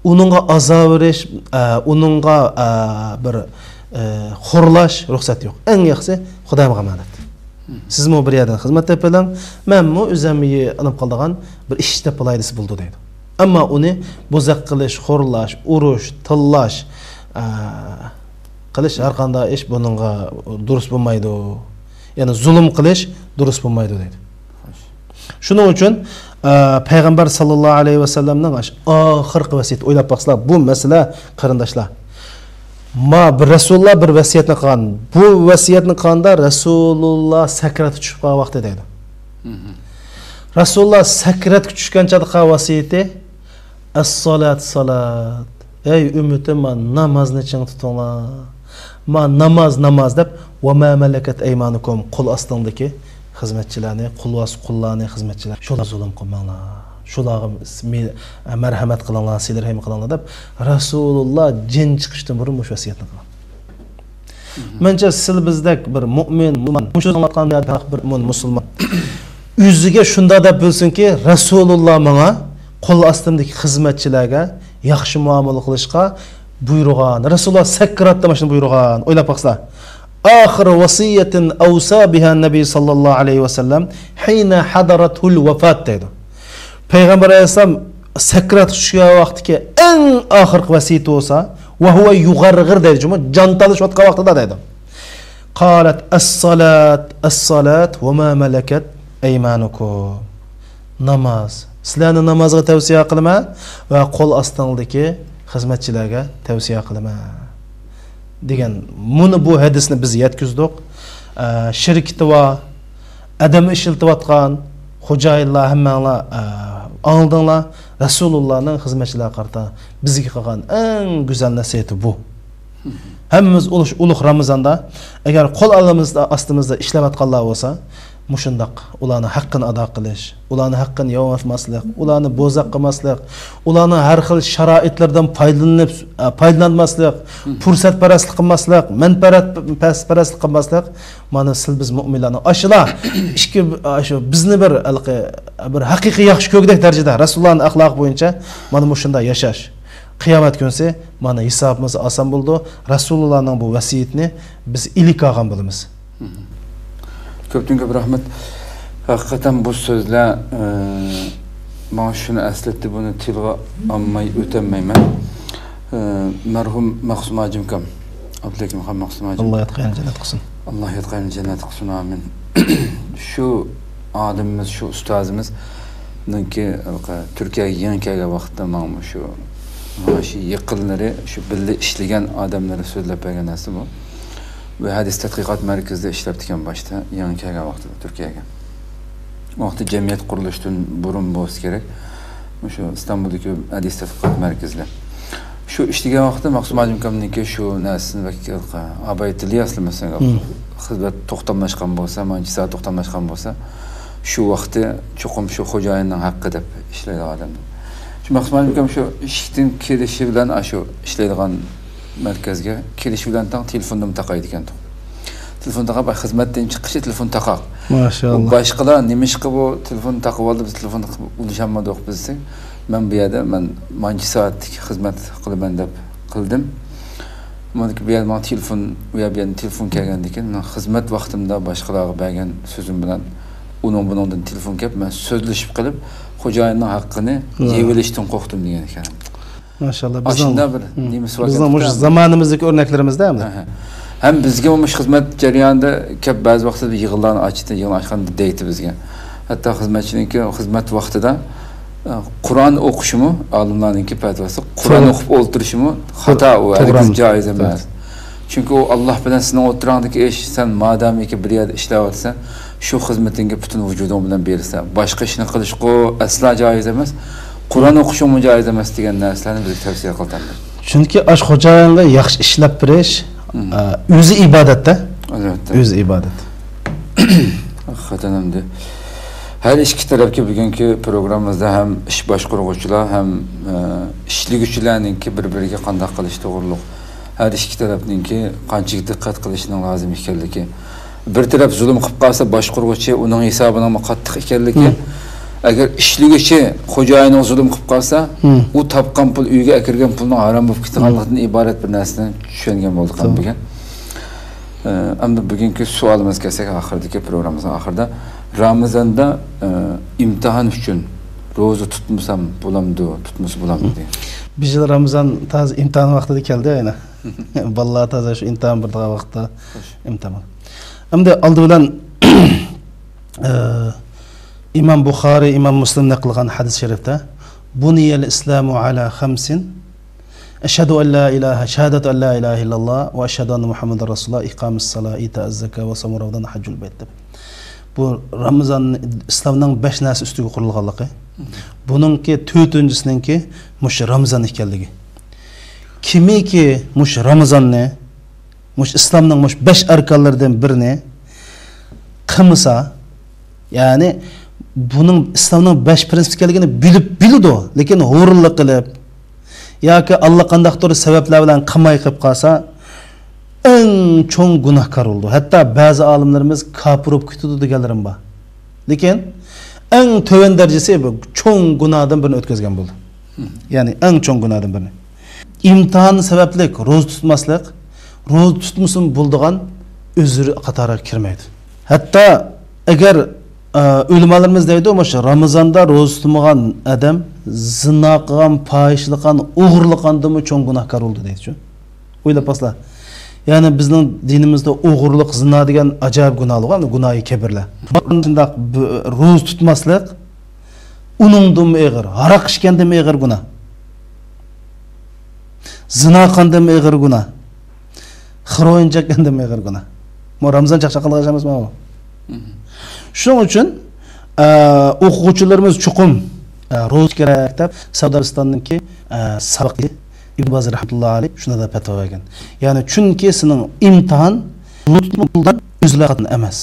ئۇنىڭغا ئازار بېرىش، ئە، ئۇنىڭغا، ئە، بىر، ئە، خورلاش رۇخسەت يوق. ئەڭ ياخشىسى خۇدايىمغا ئامانەت. سىزمۇ بىر يەردىن خىزمەت تېپىۋېلىڭ، مەنمۇ ئۆزۈم ئالىپ قالىدىغان بىر ئىش تېپىۋالاي دېسە بولىدۇ دەيدۇ. ئەمما ئۇنى بوزەك قىلىش، خورلاش، ئۇرۇش، تىللاش، ئە، قىلىش ھەر قانداق ئىش بۇنىڭغا دۇرۇس بولمايدۇ. يەنى زۇلۇم قىلىش دۇرۇس بولمايدۇ دەيدۇ. شۇنىڭ ئۈچۈن، ئە، پەيغەمبەر ساللاللاھۇ ئەلەيھى ۋەسەللەمنىڭ ئاش-، ئاخىرقى ۋەسىيىتى، ئويلاپ باقسىلا، بۇ مەسىلە، قېرىنداشلار. ما بىر رەسۇلۇللا بىر ۋەسىيەتنى قىلغان. بۇ ۋەسىيەتنى قىلغاندا رەسۇلۇللا سەكراتقا چۈشۈپ قالغان ۋاقتى دەيدۇ. رەسۇلۇللا سەكراتقا چۈشكەن چاغدا قىلغان ۋەسىيىتى، ئەسسالات، سالات. ئەي ئۈممىتىم، مانا نامازنى چىڭ تۇتۇڭلار. ما ناماز، ناماز دەپ، ۋە ما مەلەكەت ئەيمانۇكۇم، قول ئاستىڭدىكى خىزمەتچىلەرنى، قول ئاس-، قۇللارنى، خىزمەتچىلەر، شۇلارغا زۇلۇم قىلماڭلار. شۇلارغا مې-، مەرھەمەت قىلىڭلار، سىلە رەھىم قىلىڭلار دەپ، رەسۇلۇللا جېنى چىقىشتىن بۇرۇن مۇشۇ ۋەسىيەتنى قىلغان. مەنچە سىلە بىزدەك بىر مۇئمىن، مۇسۇلمان، مۇشۇ ئاڭلاتقان بىر مۇئمىن، مۇسۇلمان. ئۆزىگە شۇنداق دەپ بىلسۇنكى، رەسۇلۇللا ماڭا قول ئاستىمدىكى خىزمەتچىلەرگە ياخشى مۇئامىلە قىلىشقا بۇيرۇغان. رەسۇلۇللا سەكراتتا مانا شۇنى بۇيرۇغان. ئويلاپ باقسىلا. آخر وصية أوصى بها النبي صلى الله عليه وسلم حين حضرته الوفاة دەيدۇ. پەيغەمبەر ئەلەيھىسسالام سەكراتقا چۈشكەن ۋاقتىكى ئەڭ ئاخىرقى ۋەسىيىتى بولسا، وهو يغرغر دەيدۇ، جۇمۇ جان تالىشىۋاتقان ۋاقتىدا دەيدۇ. قالت الصلاة، الصلاة وما ملكت أيمانكم. ناماز. سىلەرنى نامازغا تەۋسىيە قىلىمەن ۋە قول ئاستىڭدىكى خىزمەتچىلەرگە تەۋسىيە قىلىمەن. دېگەن، مۇنى، بۇ ھەدىسنى بىز يەتكۈزدۇق. ئە، شىركىتى بار، ئادەم ئىشلىتىۋاتقان خوجايىنلار، ھەممەڭلار، ئە، ئاڭلىدىڭلار. رەسۇلۇللانىڭ خىزمەتچىلەرگە قارىتا بىزگە قىلغان ئەڭ گۈزەل نەسىھىتى بۇ. ھەممىمىز ئۇلۇش-، ئۇلۇغ رامىزاندا، ئەگەر قول ئالىمىزدا، ئاستىمىزدا ئىشلەۋاتقانلار بولسا، مۇشۇنداق ئۇلارنىڭ ھەققىنى ئادا قىلىش، ئۇلارنىڭ ھەققىنى يەۋاتماسلىق، ئۇلارنى بوزەك قىلماسلىق، ئۇلارنىڭ ھەر خىل شارائىتلىرىدىن پايدىلىنىپ، ئە، پايدىلانماسلىق، پۇرسەتپەرەسلىك قىلماسلىق، مەنپەئەتپەرەسلىك قىلماسلىق. مانا سىل بىز مۇئمىنلارنىڭ ئاشۇلا ئىككى، ئاشۇ بىزنى بىر ھېلىقى، بىر ھەقىقىي ياخشى كۆرگۈدەك دەرىجىدە رەسۇلۇللانىڭ ئەخلاقى بويىچە مانا مۇشۇنداق ياشاش. قىيامەت كۈنسى مانا ھېسابىمىز ئاسان بولىدۇ. رەسۇلۇللانىڭ بۇ ۋەسىيىتىنى بىز ئىلىك ئالغان بولىمىز. كۆپتىن كۆپ رەھمەت. ھەقىقەتەن بۇ سۆزلەر، ئە، ماڭا شۇنى ئەسلەتتى، بۇنى تىلغا ئالماي ئۆتەلمەيمەن. ئە، مەرھۇم مەخسۇم ھاجىمكام، ئابدۇلھەكىم خان مەخسۇم ھاجىم. ئاللا ياتقان يەرنى جەننەت قىلسۇن. ئاللا ياتقان يەرنى جەننەت قىلسۇن، ئامىن. شۇ ئالىمىمىز، شۇ ئۇستازىمىزنىڭكى تۈركىيەگە يېڭى كەلگەن ۋاقىتتا ماڭا شۇ، مانا شۇ يېقىنلىرى، شۇ بىللە ئىشلىگەن ئادەملىرى سۆزلەپ بەرگەن نەرسە بۇ. بۇ ھەدىس تەتقىقات مەركىزىدە ئىشلەپتىكەن باشتا، يېڭى كەلگەن ۋاقتىدا تۈركىيەگە. ئۇ ۋاقىتتا جەمئىيەت قۇرۇلۇشتىن بۇرۇن بولسا كېرەك. مۇشۇ ئىستانبۇلدىكى ھەدىس تەتقىقات مەركىزىدە. شۇ ئىشلىگەن ۋاقىتتا مەخسۇم ھاجىمكامنىڭكى شۇ نەرسىسىنى بەك ئاپايتىلى ئەسلىمىسەڭ. خىزمەت توختاملاشقان بولسا، مانچە سائەت توختاملاشقان بولسا، شۇ ۋاقتى چوقۇم شۇ خوجايىننىڭ ھەققى دەپ ئىشلەيدىغان ئادەم. شۇ مەخسۇم ھاجىمكام شۇ ئىشىكتىن كىرىشى بىلەن، ئاشۇ ئىشلەيدىغان مەركەزگە كىرىشى بىلەن تەڭ تېلېفوننىمۇ تاقايدىكەنتۇق. تېلېفون تاقاپ، خىزمەتتىن چىقىشى تېلېفون تاقاق. ماشائاللا. باشقىلار نېمىشقا بۇ تېلېفون تاقىۋالدى، بىز تېلېفون قىلىپ ئۇلىشالمىدۇق بىز دېسەك، مەن بۇ يەردە مەن مانچە سائەتلىك خىزمەت قىلىمەن دەپ قىلدىم. ئۇنىڭدىن كېيىن بۇ يەردە ماڭا تېلېفون، ئۇ يەر، بۇ يەردىن تېلېفون كەلگەندىن كېيىن، مەن خىزمەت ۋاقتىمدا باشقىلارغا بەرگەن سۆزۈم بىلەن ئۇنىڭ بۇنىڭدىن تېلېفون كەپ، مەن سۆزلىشىپ قېلىپ، خوجايىننىڭ ھەققىنى يەۋېلىشتىن قورقتۇم دېگەن ئىكەن. ماشائاللا، بىزنىڭ، ئاشۇنداق بىر نېمىسى بار بىزنىڭ مۇشۇ زامانىمىزدىكى ئۆرنەكلىرىمىزدە ئەمدى. ھە، ھە. ھەم بىزگىمۇ مۇشۇ خىزمەت جەريانىدا كەپ، بەزى ۋاقىتتا يىغىنلارنى ئاچتى، يىغىن ئاچقاندا دەيتتى بىزگە. ھەتتا خىزمەتچىنىڭكى خىزمەت ۋاقتىدا، ئە، قۇرئان ئوقۇشىمۇ، ئالىملارنىڭكى پەتىۋاسى، قۇرئان توغرا. ئوقۇپ ئولتۇرۇشىمۇ خاتا، توغرا. ئۇ ھەرگىز جائىز ئەمەس. چۈنكى ئۇ ئاللا بىلەن سېنىڭ ئوتتۇراڭدىكى ئىش، سەن مادامىكى بىر يەردە ئىشلەۋاتىسەن، شۇ خىزمىتىڭگە پۈتۈن ۋۇجۇدۇڭ بىلەن بېرىسەن. باشقا ئىشنى قىلىشقۇ ئەسلا جائىز ئەمەس. قۇرئان ئوقۇشۇڭمۇ جائىز ئەمەس دېگەن نەرسىلەرنى بىزگە تەۋسىيە قىلىدۇ. چۈنكى ئاش خوجايىنغا ياخشى ئىشلەپ بېرىش، ئە، ئۆزى ئىبادەت-تە. ئەلۋەتتە. ئۆزى ئىبادەت. ھەقىقەتەن ئەمدى ھەر ئىككى تەرەپكە بۈگۈنكى پروگراممىمىزدا ھەم ئىش باشقۇرغۇچىلار، ھەم، ئە، ئىشلىگۈچىلەرنىڭكى بىر-بىرىگە قانداق قىلىش توغرۇلۇق ھەر ئىككى تەرەپنىڭكى قانچىلىك دىققەت قىلىشىنىڭ لازىم ئىكەنلىكى. بىر تەرەپ زۇلۇم قىلىپ قالسا، باشقۇرغۇچى ئۇنىڭ ھېسابىنىڭمۇ قاتتىق ئىكەنلىكى. ئەگەر ئىشلىگۈچى خوجايىنىغا زۇلۇم قىلىپ قالسا، ئۇ تاپقان پۇل، ئۆيگە ئەكىرگەن پۇلنىڭ ھارام بولۇپ كېتىدىغانلىقىدىن ئىبارەت بىر نەرسىنى چۈشەنگەن بولدۇق بۈگۈن. ئە، ئەمدى بۈگۈنكى سوئالىمىزغا كەلسەك، ئاخىرىدىكى پروگراممىمىزنىڭ ئاخىرىدا، رامىزاندا، ئە، ئىمتىھان ئۈچۈن روزا تۇتمىسام بولامدۇ، تۇتمىسا بولامدۇ دېگەن. بۇ يىل رامىزان تازا ئىمتىھان ۋاقتىدا كەلدى يەنە. بالىلار تازا شۇ ئىمتىھان بېرىدىغان ۋاقىتتا ئىمتىھان. ئەمدى ئالدى بىلەن، ئە، ئىمام بۇخارىي، ئىمام مۇسلىم نەقىل قىلغان ھەدىس شەرىپتە، بۇنىيەل ئىسلامۇ ئەلا خەمسىن، ئەشھەدۇ ئەن لا ئىلاھە، شاھادەتۇ ئەن لا ئىلاھە ئىللاللا ۋە ئەشھەدۇ ئەننە مۇھەممەدەن رەسۇلۇللا، ئىقامىس سالا، ئىتائىز زاكا ۋە سومۇ رامىزان، ھەججۇل بەيت دەپ. بۇ رامىزان ئىسلامنىڭ بەش نەرسە ئۈستىگە قۇرۇلغانلىقى. بۇنىڭكى تۆتىنچىسىنىڭكى مۇشۇ رامىزان ئىكەنلىكى. كىمكى مۇشۇ رامىزاننى، مۇشۇ ئىسلامنىڭ مۇشۇ بەش ئەركانلىرىدىن بىرىنى قىلمىسا، يەنى بۇنىڭ ئىسلامنىڭ بەش پرىنسىپ ئىكەنلىكىنى بىلىپ، بىلىدۇ، لېكىن ھۇرۇنلۇق قىلىپ ياكى ئاللىقانداقتۇر سەۋەبلەر بىلەن قىلماي قېلىپ قالسا، ئەڭ چوڭ گۇناھكار بولىدۇ. ھەتتا بەزى ئالىملىرىمىز كاپىر بولۇپ كېتىدۇ دېگەنلىرىم بار. لېكىن ئەڭ تۆۋەن دەرىجىسى بۇ چوڭ گۇناھدىن بىرنى ئۆتكۈزگەن بولىدۇ. يەنى ئەڭ چوڭ گۇناھدىن بىرنى. ئىمتىھان سەۋەبلىك روزا تۇتماسلىق، روزا تۇتمىسىمۇ بولىدىغان ئۆزرى قاتارىغا كىرمەيدۇ. ھەتتا ئەگەر، ئە، ئۆلىمالىرىمىز دەيدۇ، مۇشۇ رامىزاندا روزا تۇتمىغان ئادەم زىنا قىلغان، پاھىشىلىق قىلغان، ئوغرىلىق قىلغاندىنمۇ چوڭ گۇناھكار بولىدۇ دەيدىچۇ. ئويلاپ باسلا. يەنى بىزنىڭ دىنىمىزدا ئوغرىلىق، زىنا دېگەن ئاجايىپ گۇناھلار بار، گۇناھى كەبىرلەر. شۇنداق بۇ روزا تۇتماسلىق ئۇنىڭدىنمۇ ئېغىر، ھاراق ئىچكەندىنمۇ ئېغىر گۇناھ. زىنا قىلغاندىنمۇ ئېغىر گۇناھ. خېروئىن چەككەندىنمۇ ئېغىر گۇناھ. بۇ رامىزان چاقچاق قىلغان ئىش ئەمەسمۇ بۇ؟ شۇنىڭ ئۈچۈن، ئە، ئوقۇغۇچىلىرىمىز چوقۇم، ئە، روزا كېرەك دەپ، سەئۇدى ئەرەبىستاننىڭكى، ئە، سابىقى ئىبن باز رەھمەتۇللا ئەلەيھ شۇنداق دەپ پەتىۋا بەرگەن. يەنى چۈنكى سېنىڭ ئىمتىھان بۇلۇتمۇ بۇلدان ئۆزلەر قاتىنى ئەمەس.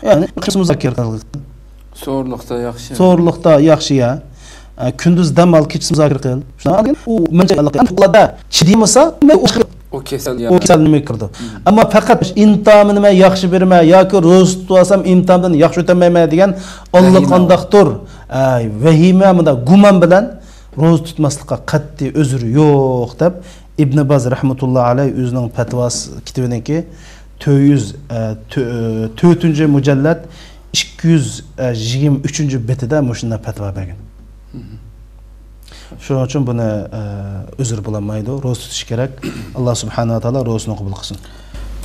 يەنى قىسمى مۇزاكىرە قىل. سورۇنلۇقتا ياخشى. سورۇنلۇقتا ياخشى يا. ئە، كۈندۈز دەم ئال، كېچىسى مۇزاكىرە قىل. شۇنداق ئۇ مەنچە ئەمدى ئۇلاردا چىدىيمىسا، ئۇ ئۇ كېسەل يا. ئۇ كېسەل نېمە كىرىدۇ. ئەمما پەقەت ئىمتىھاننى مەن ياخشى بېرىمەن ياكى روزا تۇتۇۋالسام ئىمتىھاندىن ياخشى ئۆتەلمەيمەن دېگەن ئاللىقانداقتۇر، ئە، ۋەھىمە، مۇنداق گۇمان بىلەن روزا تۇتماسلىققا قەتئىي ئۆزرى يوق دەپ، ئىبن باز رەھمەتۇللا ئەلەيھ ئۆزىنىڭ پەتىۋاسى كىتابىنىڭكى تۆت يۈز، ئە، تۆ-، تۆتىنچى مۇجەللەت ئىككى يۈز يىگىرمە ئۈچىنچى بېتىدە مۇشۇنداق پەتىۋا بەرگەن. شۇنىڭ ئۈچۈن بۇنى، ئە، ئۆزرى بولالمايدۇ. روزا تۇتۇش كېرەك. ئاللا سۇبھانەھۇ ۋە تائالا روزىسىنى قوبۇل قىلسۇن.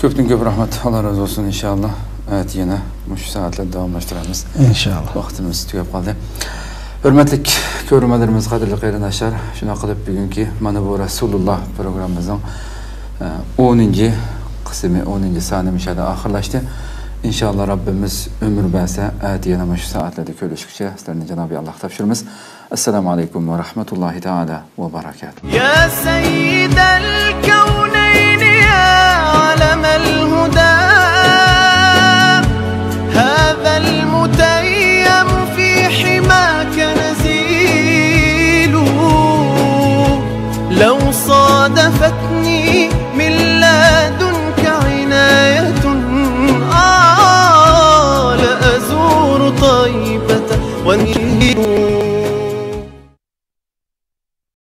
كۆپتىن كۆپ رەھمەت، ئاللا رازى بولسۇن. ئىنشائاللا، ئەتە يەنە مۇشۇ سائەتلەردە داۋاملاشتۇرىمىز. ئىنشائاللا. ۋاقتىمىز تۈگەپ قالدى. ھۆرمەتلىك كۆرۈرمەنلىرىمىز، قەدىرلىك قېرىنداشلار، شۇنداق قىلىپ بۈگۈنكى مانا بۇ رەسۇلۇللا پروگراممىمىزنىڭ، ئە، ئونىنچى قىسمى، ئونىنچى سانى مۇشۇ يەردە ئاخىرلاشتى. ئىنشائاللا، رەببىمىز ئۆمۈر بەرسە، ئەتە يەنە مۇشۇ سائەتلەردە كۆرۈشكۈچە سىلەرنى جانابى ئاللاغا تاپشۇرىمىز. ئەسسالامۇ ئەلەيكۇم ۋە رەھمەتۇللاھى تائالا ۋە بەرەكاتۇھ. يا سيد